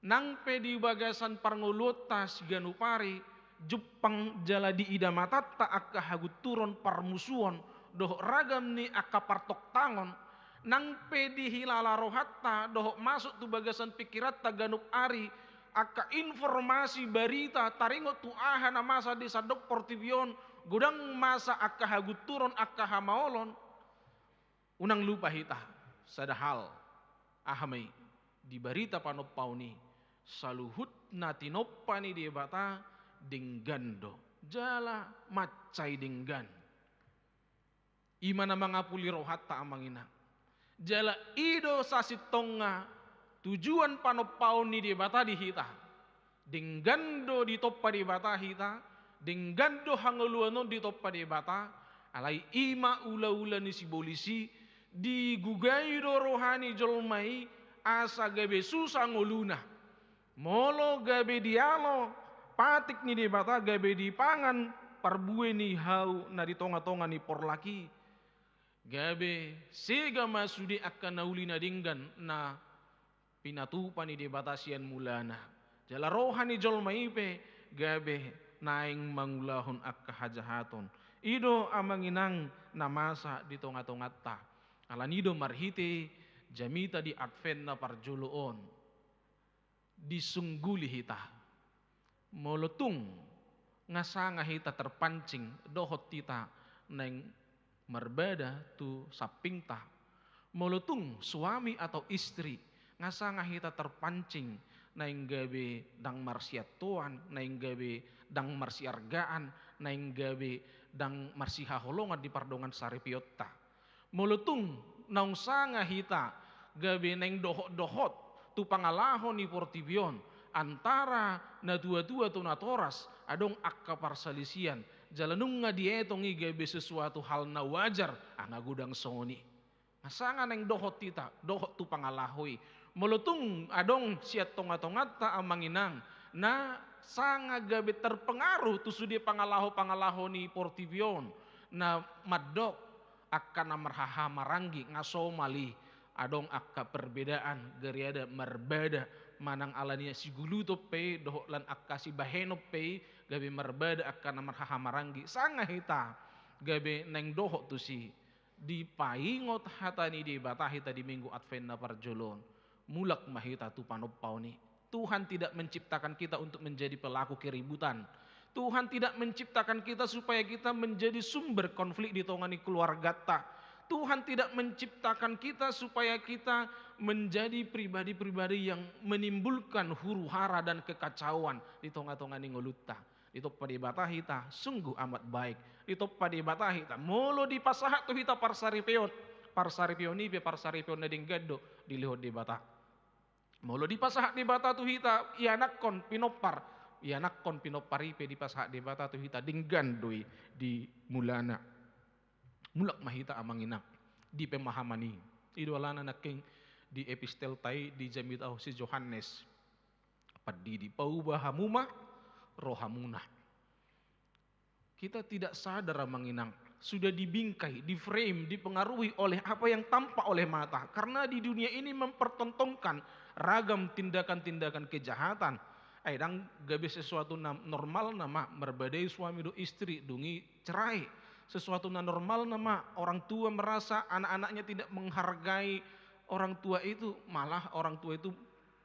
Nang pe di bagasan parngoluonta siganup ari, jumpang jala diida matanta angka hagunturon, parmusuon, dohot ragam ni angka partongtangon, nang pe dihilala rohanta dohot masuk tu bagasan pingkiranta ganup ari angka informasi, barita, taringot tu aha na masa di sandok portibi on, godang masa angka hagunturon, angka hamaolon. Unang lupa hita sada hal, aha ma i? Di barita panompaon i, saluhut na tinompa ni Debata denggan do, jala mansai denggan. I ma na mangapuli rohanta amang inang. Jala i do sasintongna tujuan panompaon ni Debata di hita. Denggan do ditompa Debata hita, denggan do hangoluan on ditompa Debata, alai i ma ulaula ni sibolis i, digugai do roha ni jolma i asa gabe susa ngoluna. Molo gabe dialo patik ni Debata, gabe dipangan parbue ni hau na di tongatonga ni porlak i, gabe sega ma sude angka na uli na denggan na pinatupa ni Debata sian mulana. Jala roha ni jolma i pe gabe naeng mangulahon angka hajahaton. I do amang inang na masa di tongatonganta. Ala ni i do marhite jamita di Advent na parjolo on, disungguli hita. Molo tung nga sanga hita terpancing dohot hita naeng marbada tu sampingta. Molo tung suami atau istri nga sanga hita terpancing naeng gabe ndang marsiantoan, naeng gabe ndang marsiargaan, naeng gabe ndang marsihaholongan di pardongan saripionta. Molo tung naung sanga hita gabe naeng dohotdohot tu pangalaho ni portibi on, antara natuatua tu natoras, adong angka parsalisian, jala nunga dietong i gabe sesuatu hal na wajar, nga godang songon i. Nga sanga naeng dohot hita, dohot tu pangalaho i. Molo tung adong sian tongatonganta amang inang na sanga gabe terpengaruh tu sude pangalahopangalaho ni portibi on, na mandok angka na marhahamaranggi, nga somal i, adong angka perbedaan, gariada marbada, manang ala ni siguluton pe i dohot lan angka sibahenon pe i, gabe marbada angka na marhahamaranggi. Sanga hita gabe naeng dohot tusi. Dipaingot hata ni Debata hita di Minggu Advent na parjolo on. Mulak ma hita tu panompaon i. Tuhan tidak menciptakan kita untuk menjadi pelaku keributan. Tuhan tidak menciptakan kita supaya kita menjadi sumber konflik di tonga ni keluargata. Tuhan tidak menciptakan kita supaya kita menjadi pribadi-pribadi yang menimbulkan huru-hara dan kekacauan di tonga-tonga ni ngolunta. Ditompa Debata hita, sungguh amat baik. Ditompa Debata hita, molo dipasahat tu hita parsaripeon, parsaripeon i pe parsaripeon na denggan do dilehon Debata. Molo dipasahat Debata tu hita ianakhon pinompar, ianakhon pinompar i pe dipasahat Debata tu hita, denggan do i di mulana. Mulak ma hita, Amang Inang, di pemahaman i. I do alana nangkin di epistelta i dijamita ho si Johannes: Pandidi, pauba hamu ma rohamuna. Kita tidak sadar, Amang Inang, sudah dibingkai, di-frame, dipengaruhi oleh apa yang tampak oleh mata. Karena di dunia ini mempertontonkan ragam tindakan-tindakan kejahatan. Ai ndang gabe sesuatu na normal nama marbadai suami dohot istri, dung i cerai. Sesuatu na normal nama orang tua merasa anak-anaknya tidak menghargai orang tua itu, malah orang tua itu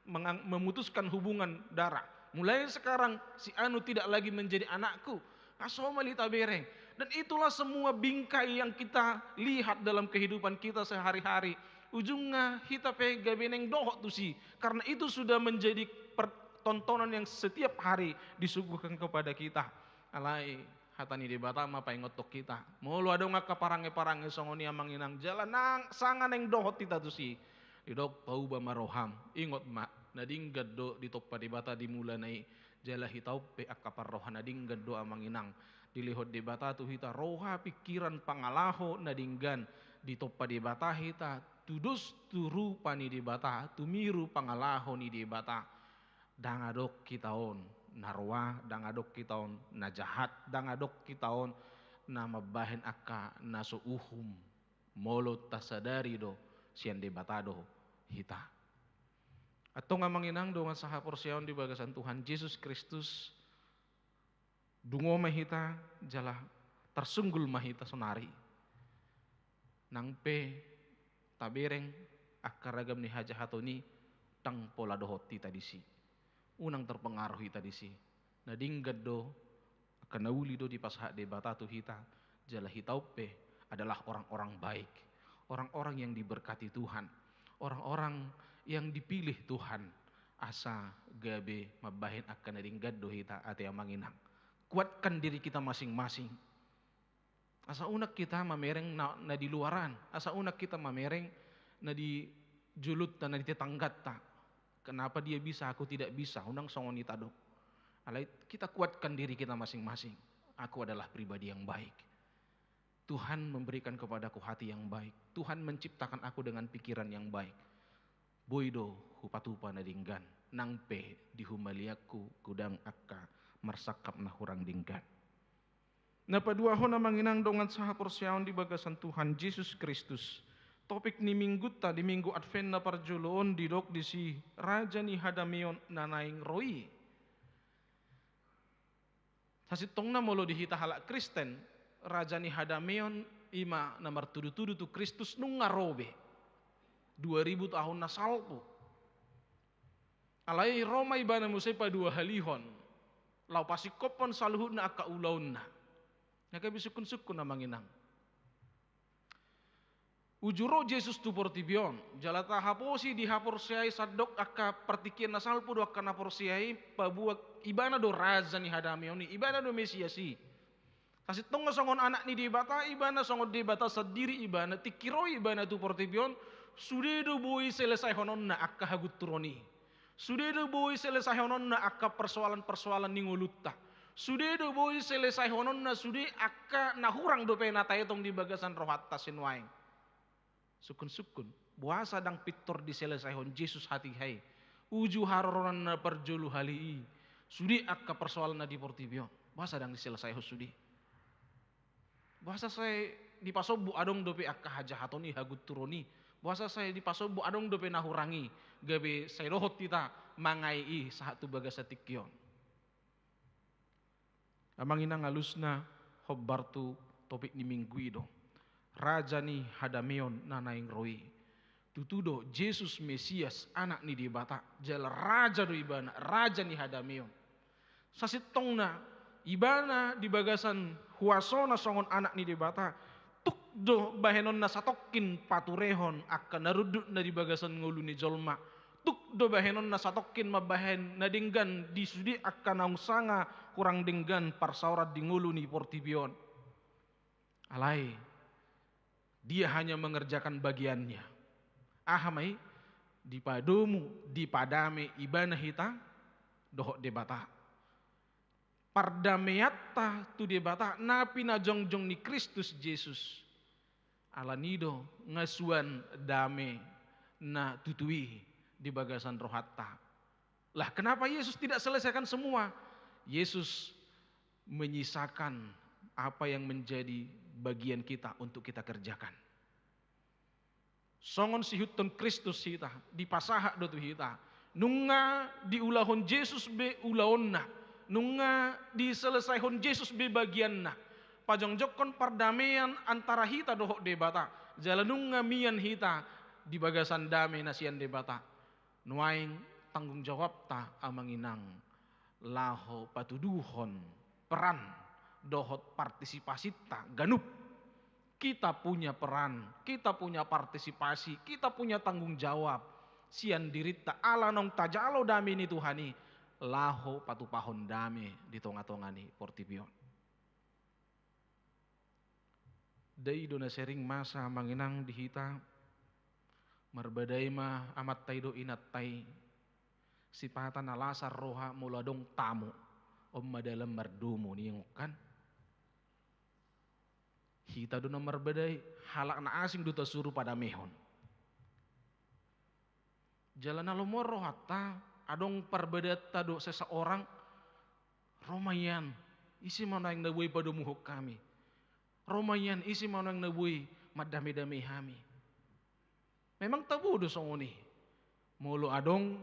mengang-, memutuskan hubungan darah. Mulai sekarang, si Anu tidak lagi menjadi anakku. Nga somal hita bereng. Dan itulah semua bingkai yang kita lihat dalam kehidupan kita sehari-hari. Ujungna hita pe gabe naeng dohot tusi. Karena itu sudah menjadi pertontonan yang setiap hari disuguhkan kepada kita. Alai hata ni Debata ma paingothon hita. Molo adong angka parange-parange songon i, Amang Inang, jala nang sanga naeng dohot hita tusi, didok pauba ma roham. Ingot ma, na denggan do ditompa Debata di mulana i. Jala hita on pe angka parroha na denggan do, Amang Inang, dilehon Debata tu hita, roha, pingkiran, pangalaho na denggan. Ditompa Debata hita, tudos tu rupa ni Debata, tumiru pangalaho ni Debata. Ndang adong hita on na roa, ndang adong hita on na jahat, ndang adong hita on na mambahen angka na so uhum, molo tasadari do sian Debata do hita. Antong, Amang Inang, dongan sahaporseaon di bagasan Tuhan Jesus Kristus, dungo ma hita jala tarsunggul ma hita sonari. Nang pe tabereng angka ragam ni hajahaton i, ndang pola dohot hita disi. Unang terpengaruh hita disi. Na denggan do, angka na uli do dipasahat Debata tu hita, jala hita on pe adalah orang-orang baik, orang-orang yang diberkati Tuhan, orang-orang yang dipilih Tuhan, asa gabe mambahen angka na denggan do hita, ate Amang Inang. Kuatkan diri kita masing-masing. Asa unang hita mamereng na, na di luaran, asa unang hita mamereng na di jolonta, na di tetangganta. Kenapa dia bisa, aku tidak bisa? Unang songon i tadok. Alai hita kuatkan diri kita masing-masing. Aku adalah pribadi yang baik. Tuhan memberikan kepadaku hati yang baik. Tuhan menciptakan aku dengan pikiran yang baik. Boi do hupatupa na denggan, nang pe di humaliangku godang angka marsangkap na hurang denggan. Na paduahon, Amang Inang, dongan sahaporseaon di bagasan Tuhan Jesus Kristus, topik ni minggunta di Minggu Advent na parjolo on didok disi Raja ni Hadameon na naeng ro i. Sasintongna molo di hita halak Kristen, Raja ni Hadameon i ma na martudu-tudu tu Kristus nunga ro be dua ribu tahun na salpu. Alai ro ma Ibana muse paduahalihon, laho pasingkophon saluhutna angka ulaonna. Na gabe sungkun-sungkun, Amang Inang. Uju ro Jesus tu portibi on, jala tahaposi dihaporseai sandok angka partingkian na salpu dohot angka na porsea i, paboa Ibana do Raja ni Hadameon i, Ibana do Mesias i. Sasintongna songon Anak ni Debata, Ibana songon Debata sandiri, Ibana tingki ro Ibana tu portibi on, sude do boi selesaihononna angka hagunturon i. Sude do boi selesaihononna angka persoalan-persoalan ni ngolunta. Sude do boi selesaihononna sude angka na hurang dope na taetong di bagasan rohanta sinuaeng. Sungkun-sungkun, boasa ndang pintor diselesaihon Jesus hatiha i? Uju haroronan na parjolo hali i, sude angka persoalan na di portibi on, boasa ndang diselesaihon sude? Boasa sai dipasombu adong dope angka hajahaton i, hagunturon i? Boasa sai dipasombu adong dope na hurang i, gabe sai dohot hita mangae i sahat tu bagasan tingki on? Amang Inang, alusna hombar tu topik ni minggu i do, Raja ni Hadameon na naeng ro i. Tutu do Jesus Mesias, Anak ni Debata, jala Raja do Ibana, Raja ni Hadameon. Sasintongna Ibana di bagasan huasona songon Anak ni Debata, Tuk do bahenonna satongkin paturehon angka na rundut na di bagasan ngolu ni jolma. Tuk do bahenonna satongkin mambahen na denggan di sude angka naung sanga hurang denggan parsaoran di ngolu ni portibi on. Alai, dia hanya mengerjakan bagiannya. Aha ma i? Dipadomu, dipadame ibana hita dohot Debata. Pardameanta tu Debata na pinajongjong ni Kristus Jesus. Alani do ngasuan dame na tutu i di bagasan rohanta. Lah, kenapa Yesus tidak selesaikan semua? Yesus menyisakan apa yang menjadi bagian kita untuk kita kerjakan. Songon siihuthon Kristus hita, dipasahat do tu hita. Nunga diulahon Jesus be ulaonna, nunga diselesaihon Jesus be bagianna. Pajongjongkon pardamean antara hita dohot Debata, jala nunga mian hita di bagasan dame na sian Debata. Nuaeng tanggung jawabta, amang inang, laho patuduhon peran dohot partisipasinta ganup. Kita punya peran, kita punya partisipasi, kita punya tanggung jawab sian dirinta ala naung tajalo dame ni Tuhan i, laho patupahon dame di tonga-tonga ni portibi on. Dai do na sering masa, amang inang, di hita. Marbadai ma amanta i dohot inanta i. Sipata na lasar roha molo adong tamu, on ma dalan mardomu, ninna kan. Hita do na marbadai, halak na asing do tasuru padamehon. Jala na lomo rohanta, adong parbadaanta dohot seseorang, ro ma nian, ise ma nuaeng na boi padomuhon hami. Ro ma nian, ise ma nuaeng na boi mandame-damei hami. Memang tabo do songon i. Molo adong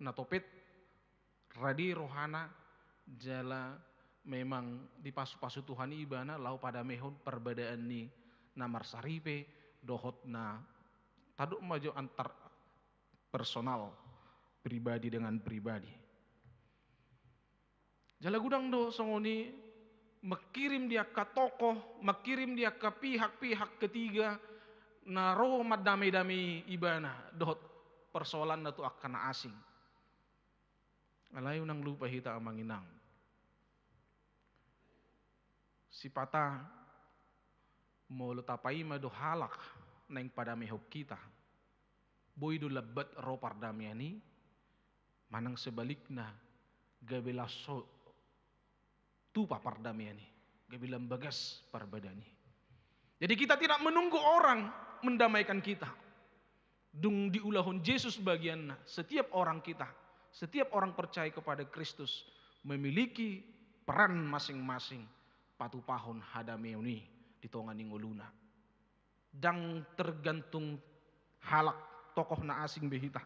na topet rade rohana jala memang dipasu-pasu Tuhan i ibana laho padamehon parbadaan ni na marsaripe dohot na tadok ma jo antar personal, pribadi dengan pribadi. Jala godang do songon i mangkirim di angka tokoh, mangkirim di angka pihak-pihak ketiga na ro mandame-damei ibana dohot persoalanna tu angka na asing. Alai unang lupa hita, amang inang. Sipata molo tapaima do halak naeng padamehon hita, boi do lambat ro pardamean i, manang sebalikna gabe laos so tupa pardamean i, gabe lam bagas parbadaan i. Jadi kita tidak menunggu orang mendamaikan kita. Dung diulahon Jesus bagianna, setiap orang kita, setiap orang percaya kepada Kristus memiliki peran masing-masing patupahon hadameon i di tonga ni ngoluna. Ndang tergantung halak, tokoh na asing be hita.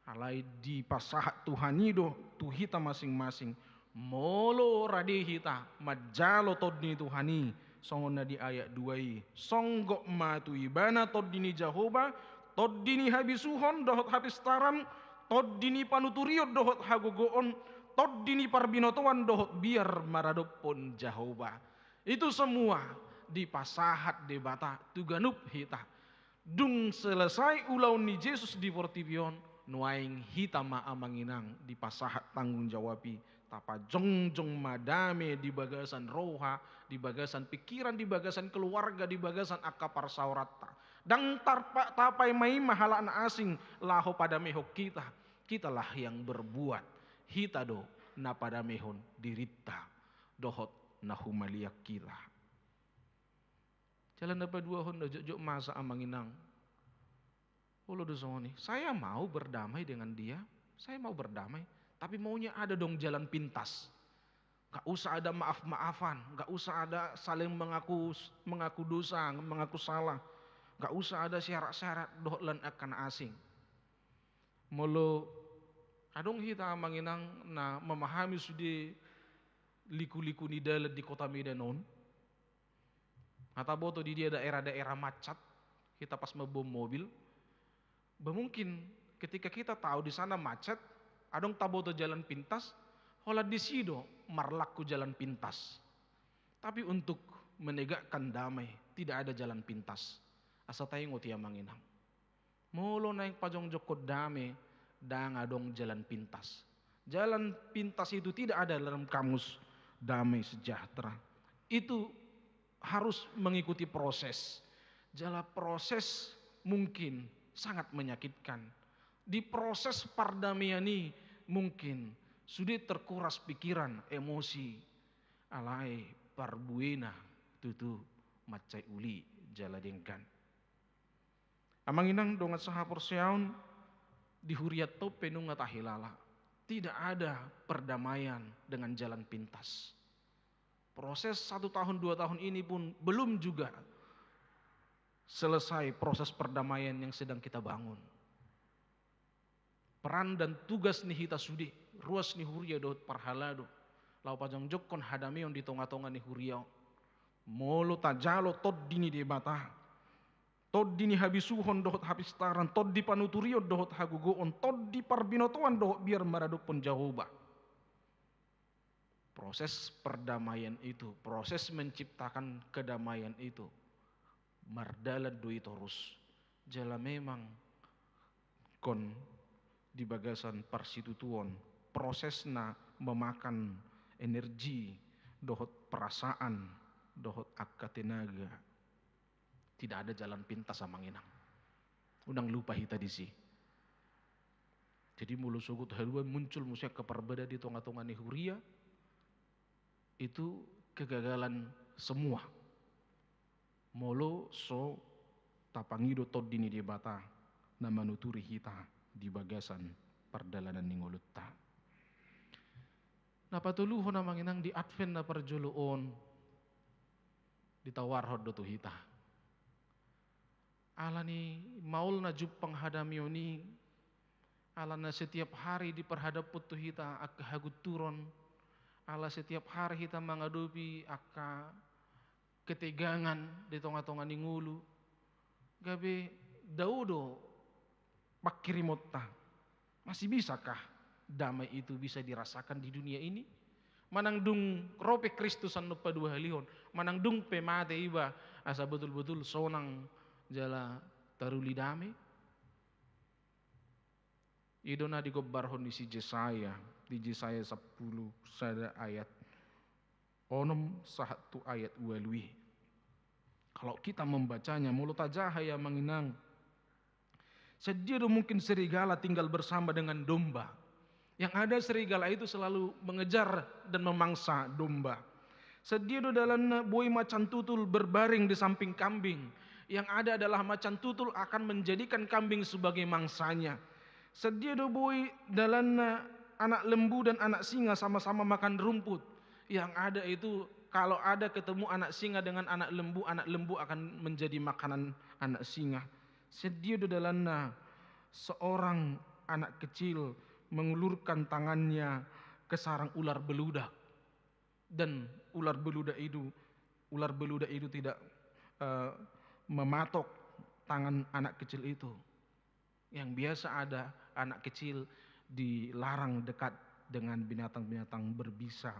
Alai dipasahat Tuhan i do tu hita masing-masing. Molo rade hita manjalo Tondi ni Tuhan i, songon na di ayat dua i, songgop ma tu ibana Tondi ni Jahowa, Tondi ni habisuhon dohot hapistaran, Tondi ni panuturion dohot hagogoon, Tondi ni parbinotoan dohot biar maradophon Jahowa. Itu semua dipasahat Debata tu ganup hita. Dung selesai ulaon ni Jesus di portibi on, nuaeng hita ma, amang inang, dipasahat tanggung jawab i, tapajongjong ma dame di bagasan roha, di bagasan pikiran, di bagasan keluarga, di bagasan angka parsaoranta. Ndang tarpa-, tapaima-ima halak na asing laho padamehon hita. Kitalah yang berbuat. Hita do na padamehon dirinta dohot na humaliang hita. Jala na paduahon, na jotjot masa, amang inang. Olo do songon i, saya mau berdamai dengan dia, saya mau berdamai, tapi maunya ada dong jalan pintas. Gak usah ada maaf-maafan, gak usah ada saling mengaku, mengaku dosa, mengaku salah. Gak usah ada syarat-syarat dohot lan angka na asing. Molo adong hita, amang inang, na memahami sude liku-liku ni dalan di Kota Medan on, nga taboto di dia daerah-daerah macet, hita pas mamboan mobil. Ba mungkin ketika kita tahu di sana macet, adong taboto jalan pintas, holan disi do marlaku jalan pintas. Tapi untuk menegakkan damai, tidak ada jalan pintas. Asa taingot i amang inang. Molo naeng pajongjongkon damai, ndang adong jalan pintas. Jalan pintas itu tidak ada dalam kamus damai sejahtera. Itu harus mengikuti proses. Jala proses mungkin sangat menyakitkan. Di proses pardamaian i mungkin sude terkuras pikiran, emosi, alai parbuena tutu mansai uli jala denggan. Amang inang dongan sahaporseaon, di hurianta on pe nunga tahilala, tidak ada perdamaian dengan jalan pintas. Proses satu tahun, dua tahun ini pun belum juga selesai proses perdamaian yang sedang kita bangun. Peran dan tugas ni hita sude, ruas ni huria dohot parhalado, laho pajongjongkon hadameon di tongatonga ni huria on. Molo tajalo tondi ni Debata, tondi ni habisuhon dohot hapistaran, tondi panuturion dohot hagogoon, tondi parbinotoan dohot biar maradophon Jahowa. Proses perdamaian itu, proses menciptakan kedamaian itu mardalan do i torus. Jala memang ingkon di bagasan parsitutuon, prosesna memakan energi dohot perasaan dohot angka tenaga. Tidak ada jalan pintas amang inang. Unang lupa hita disi. Jadi molo sogot haduan muncul muse angka parbada di tongatonga ni huria, itu kegagalan semua. Molo so tapangido tondi ni Debata na manuturi hita di bagasan pardalanan ni ngolunta. Na patoluhon amang inang, di Advent na parjolo on ditawarhon do tu hita. Ala ni maol na jumpang hadameon i, ala na setiap hari diparhadaphon tu hita angka hagunturon, ala setiap hari hita mangadopi angka ketegangan di tongatonga ni ngolu, gabe dao do pangkirimonta. Masih bisakah damai itu bisa dirasakan di dunia ini? Manang dung ro pe Kristus annon paduahalihon, manang dung pe mate iba, asa botul-botul sonang jala taruli damai? I do na digombarhon ni si Jesaya di Jesaya sampulu sada ayat onom sahat tu ayat ualu i. Kalau kita membacanya, molo tajaha i amang inang, sadia do mungkin serigala tinggal bersama dengan domba? Yang ada serigala itu selalu mengejar dan memangsa domba. Sadia do dalanna boi macan tutul berbaring di samping kambing? Yang ada adalah macan tutul akan menjadikan kambing sebagai mangsanya. Sadia do boi dalanna anak lembu dan anak singa sama-sama makan rumput? Yang ada itu, kalau ada ketemu anak singa dengan anak lembu, anak lembu akan menjadi makanan anak singa. Sadia do dalanna seorang anak kecil mengulurkan tangannya ke sarang ular beludak, dan ular beludak itu, ular beludak itu tidak, eh, mematok tangan anak kecil itu. Yang biasa ada anak kecil dilarang dekat dengan binatang-binatang berbisa,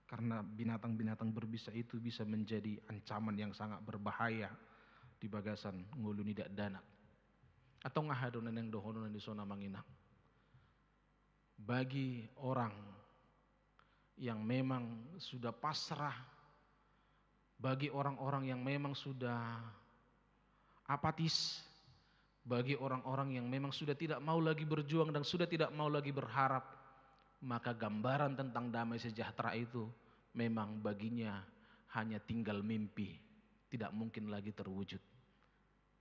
karena binatang-binatang berbisa itu bisa menjadi ancaman yang sangat berbahaya di bagasan ngolu ni dakdanak. Antong aha do na naeng dohonon ni son amang inang? Bagi orang yang memang sudah pasrah, bagi orang-orang yang memang sudah apatis, bagi orang-orang yang memang sudah tidak mau lagi berjuang dan sudah tidak mau lagi berharap, maka gambaran tentang damai sejahtera itu memang baginya hanya tinggal mimpi, tidak mungkin lagi terwujud.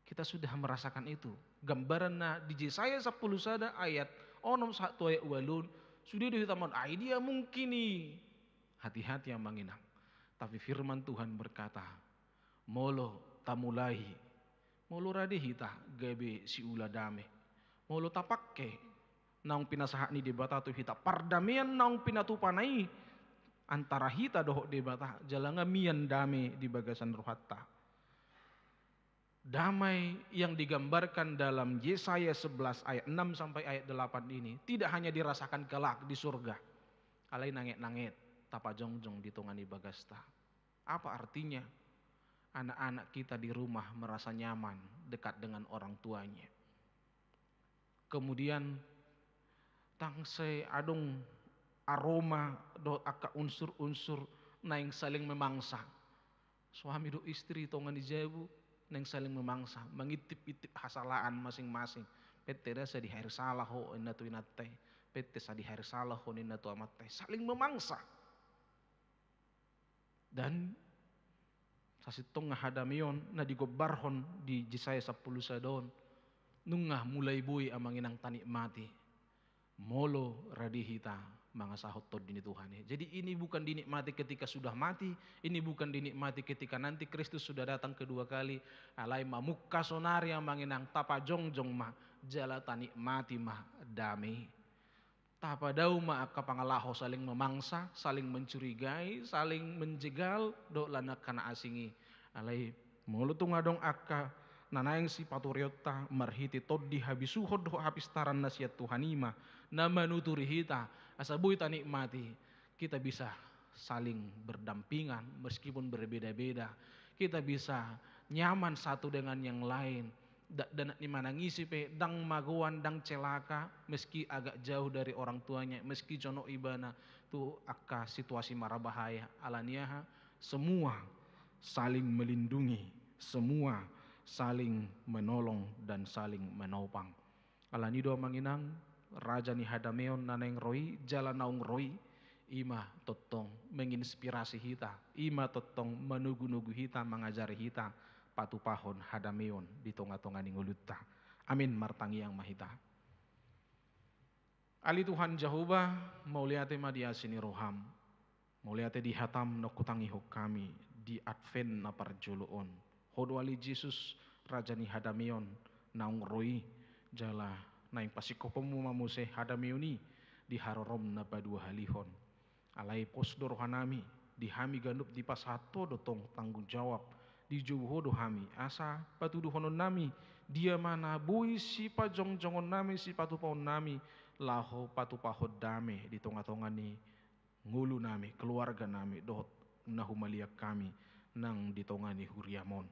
Kita sudah merasakan itu. Gambaranna di Jesaya sampulu sada ayat onom sahat tu ayat ualu on, sude do hita mangadopi, "Ai dia mungkin i?" Hati-hati amang inang. Tapi firman Tuhan berkata, molo tamulai, molo rade hita gabe siula dame, molo tapangke naung pinasahat ni Debata tu hita, pardamean naung pinatupana i antara hita dohot Debata, jala nga mian dame di bagasan rohanta. Damai yang digambarkan dalam Yesaya sebelas ayat enam sampai ayat delapan ini tidak hanya dirasakan kelak di surga, alai nanget-nanget tapajongjong di tonga ni bagasta. Apa artinya? anak-anak kita di rumah merasa nyaman dekat dengan orang tuanya. Kemudian, ndang sai adong aroma dohot angka unsur-unsur naeng saling memangsa. Suami dohot istri tonga ni jabu naeng saling memangsa, mangintip-intip hasalaan masing-masing. Pette da sadihari sala ho, ninna tu inanta i. Pette sadihari sala ho, ninna tu amanta i. Saling memangsa. Dan sasintongna hadameon na digombarhon di Jesaya sampulu sada on, nunga mulai boi amang inang tanikmati molo rade hita mangasahon Tondi ni Tuhan i. Jadi, ini bukan dinikmati ketika sudah mati, ini bukan dinikmati ketika nanti Kristus sudah datang kedua kali, alai mamungka sonari amang inang, tapajongjong ma jala tanikmati ma dame i. Tapadao ma angka pangalaho saling memangsa, saling mencurigai, saling menjegal, dohot lan angka na asing i. Alai molo tung adong angka na naeng sipatureonta marhite tondi habisuhon dohot hapistaran na sian Tuhan i ma na manuturi hita, asa boi tanikmati, kita bisa saling berdampingan meskipun berbeda-beda. Kita bisa nyaman satu dengan yang lain. Dakdanak ni manangisi pe, ndang magoan, ndang celaka, meski agak jauh dari orang tuanya, meski jonok ibana tu angka situasi marbahaya. Alani aha? Semua saling melindungi, semua saling menolong dan saling menopang. Alani do amang inang, raja ni hadameon na naeng ro i jala naung ro i, i ma tongtong menginspirasi hita, i ma tongtong manogu-nogu hita, mangajari hita patupahon hadameon di tonga-tonga ni ngolunta. Amin. Martangiang ma hita. Ale Tuhan Jahowa, mauliate ma di asi ni roham. Mauliate di hatam naung hutangihon hami di Advent na parjolo on. Ho do ale Jesus, raja ni hadameon naung ro i, jala naeng pasingkoponmu ma muse hadameon i di harorom na paduahalihon. Alai pos do rohanami, di hami ganup dipasahat ho do tong tanggung jawab, dijou ho do hami, asa patuduhononnami dia ma na boi sipajongjongonnami, sipatupaonnami, laho patupahon dame di tonga-tonga ni ngolunami, keluarganami, dohot na humaliang hami nang di tonga ni huriam on.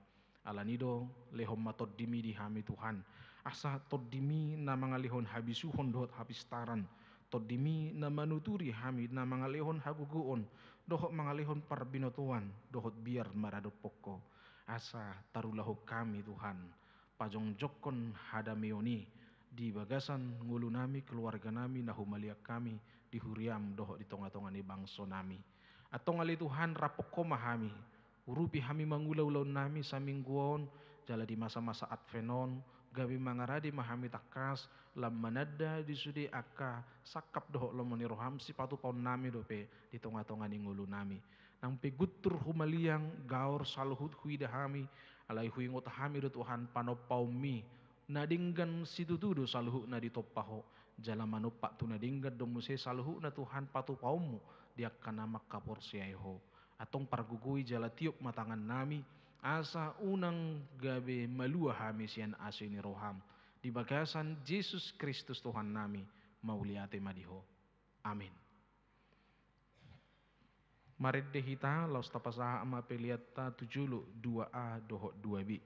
Alani do, lehon ma tondimi di hami Tuhan, asa tondimi na mangalehon habisuhon dohot hapistaran, tondimi na manuturi hami na mangalehon hagogoon, dohot mangalehon parbinotoan, dohot biar maradophon ho. Asa tarulahon hami Tuhan, pajongjongkon hadameon i di bagasan ngolunami, keluarganami, na humaliang hami di huriam dohot di tonga-tonga ni bangsonami. Antong ale Tuhan, raphon ho ma hami, urupi hami mangula ulaonnami saminggu on, jala di masa-masa Advent on, gabe mangarade ma hami tangkas, lam mananda di sude angka sangkap dohot lomo ni roham, sipatupaonnami dope di tonga-tonga ni ngolunami. Nang pe guntur humaliang, gaor saluhut huida hami, alai huingot hami do Tuhan panompaonmi, na denggan situtu do saluhutna ditompa ho, jala manompa tu na denggan do muse saluhutna Tuhan patupaonmu di angka na mangkaporseai ho. Antong pargogoi jala tiop ma tangannami, asa unang gabe malua hami sian asi ni roham. Di bagasan Jesus Kristus Tuhannami, mauliate ma di ho. Amin. Marende hita, laos tapasahat ma peleanta tu jolo dua A dohot dua B.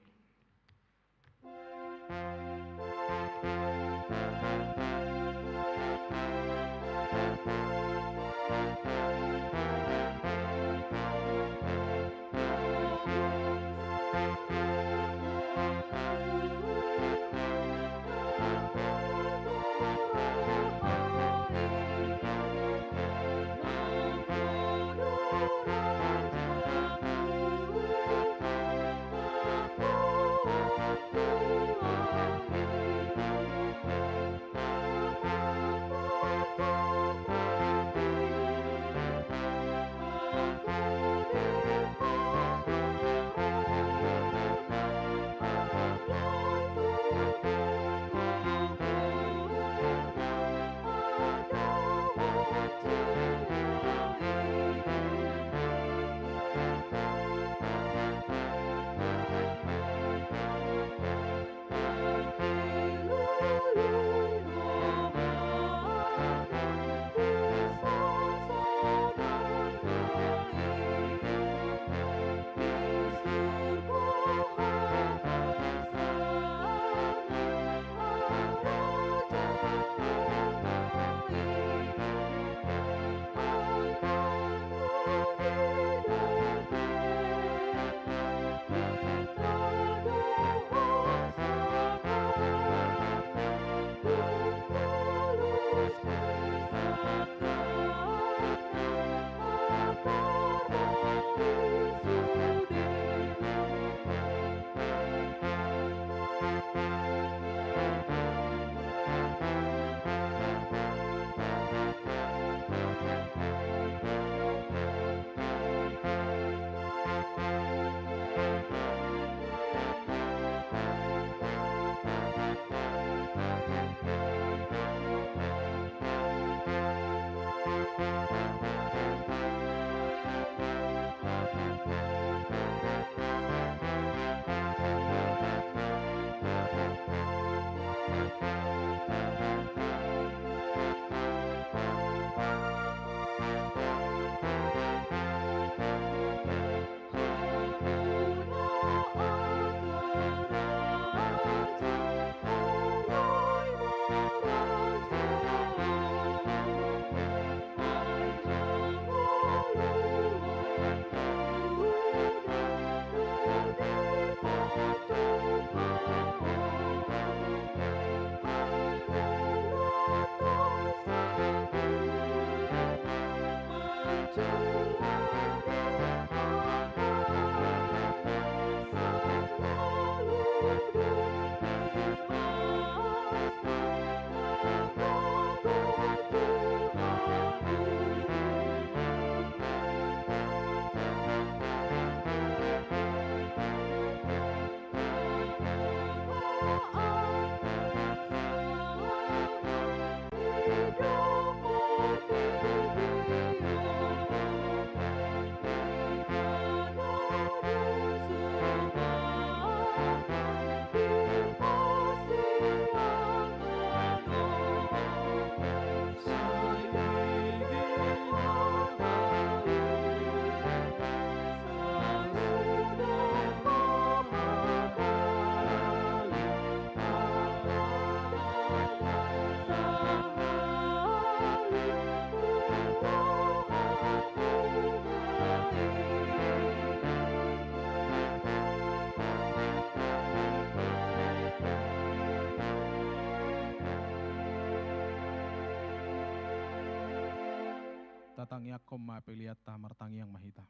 Tatangiangkon ma peleanta, martangiang ma hita.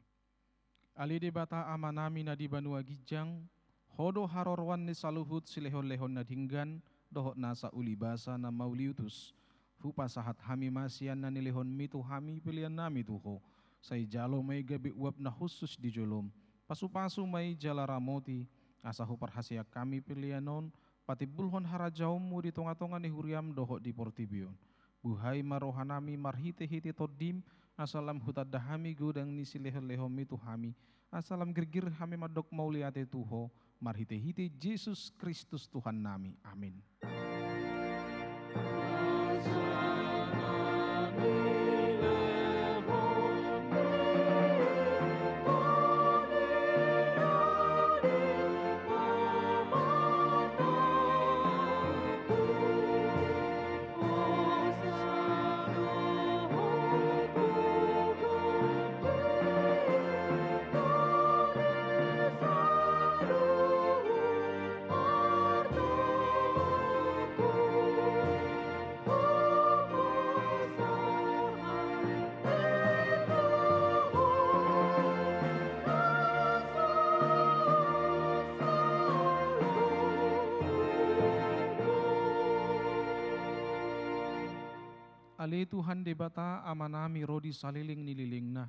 Ale Debata Amanami na di banua ginjang, Ho do haroroan ni saluhut silehonlehon na denggan dohot nasa ulibasa na mauliutus. Hupasahat hami ma sian na nilehonmi tu hami peleannami tu Ho. Sai jalo ma i gabe uap na hushus di jolom. Pasupasu ma i jala ramoti, asa huparhaseang hami pelean on patimbulhon harajaonmu di tongatonga ni huriam dohot di portibi on. Buhai ma rohanami marhitehite Tondim, asa lam hutanda hami godang ni silehonlehonmi tu hami, asa lam girgir hami mandok mauliate tu Ho, marhitehite Jesus Kristus Tuhannami. Amin. Ale Tuhan Debata Amanami ro di saleleng ni lelengna,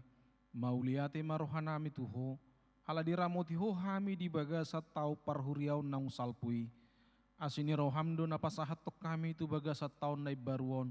mauliate ma rohanami tu Ho, ala diramoti Ho hami di bagasan taon parhuriaon naung salpu i. Asi ni roham do na pasahathon hami tu bagasan taon na imbaru on.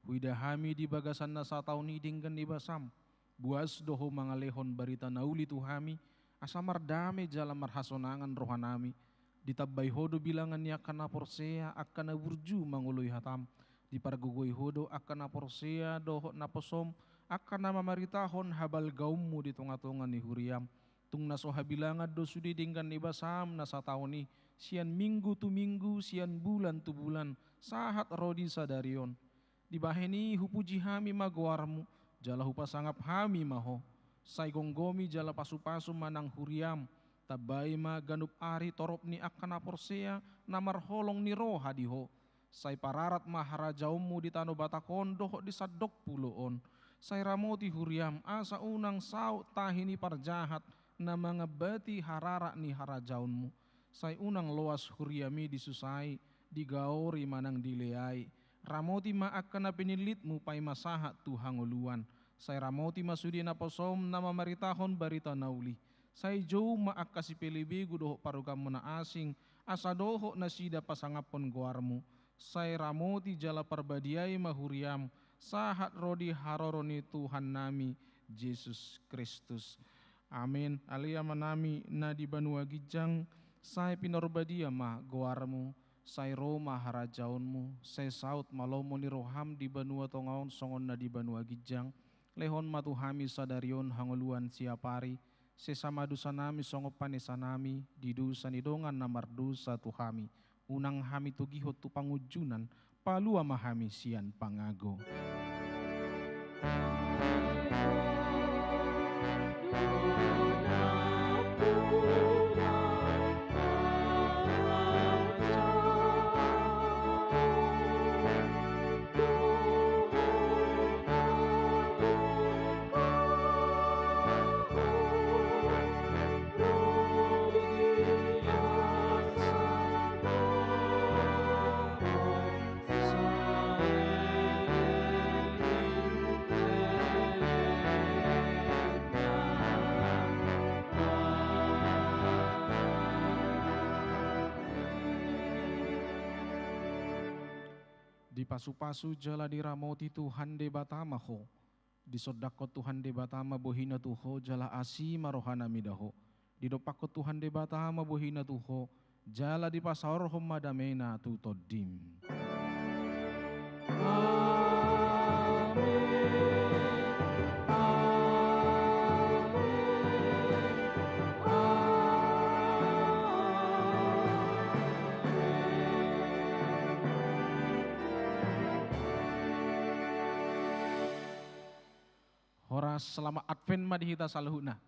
Huida hami di bagasan na sataon i denggan ni basam. Buas do Ho mangalehon barita na uli tu hami, asa mardame jala marhasonangan rohanami. Ditambai Ho do bilangan ni angka na porsea, angka na burju mangoloi hatam. Dipargogoi Ho do angka na porsea dohot naposom, angka na mamaritahon habalgaonmu di tongatonga ni huriam. Tung na so habilangan do sude denggan ni basam na sataon i, sian minggu tu minggu, sian bulan tu bulan, sahat ro di sadari on. Dibahen i hupuji hami ma goarmu, jala hupasangap hami ma Ho. Sai gomgomi jala pasupasu ma nang huriam, tambai ma ganup ari torop ni angka na porsea na marholong ni roha di Ho. Sai pararat ma harajaonmu di tano Batak on dohot di sandok pulo on. Sai ramoti huriam asa unang saut tahi ni parjahat na mangambati harara ni harajaonmu. Sai unang loas huriami disusai, digaori manang dileai. Ramoti ma angka na pinillitmu paima sahat tu hangoluan. Sai ramoti ma sude naposom na mamaritahon barita na uli. Sai jou ma angka sipelebegu dohot parugammu na asing, asa dohot nasida pasangaphon goarmu. Sai ramoti jala parbadiai ma huriam, sahat ro di haroro ni Tuhannami Jesus Kristus. Amin. Ale Amanami na di banua ginjang, sai pinorbadia ma goarmu, Sai ro ma harajaonmu, sai saut ma lomo ni roham di banua tonga on songon na di banua ginjang. Lehon ma tu hami sadari on hangoluan siapari, sesa ma dosanami songon panesanami di dosa ni dongan na mardosa tu hami. Unang hami togihon tu pangunjunan, palua ma hami sian pangago. Dipasupasu jala diramoti Tuhan Debata ma ho. Disondangkon Tuhan Debata ma bohina tu ho jala asi ma rohana mida ho. Didompakkon Tuhan Debata ma bohina tu ho jala dipasaorhon ma damena tu tondim. Amen. Amen. Amen. Horas, selamat Advent ma di hita saluhutna.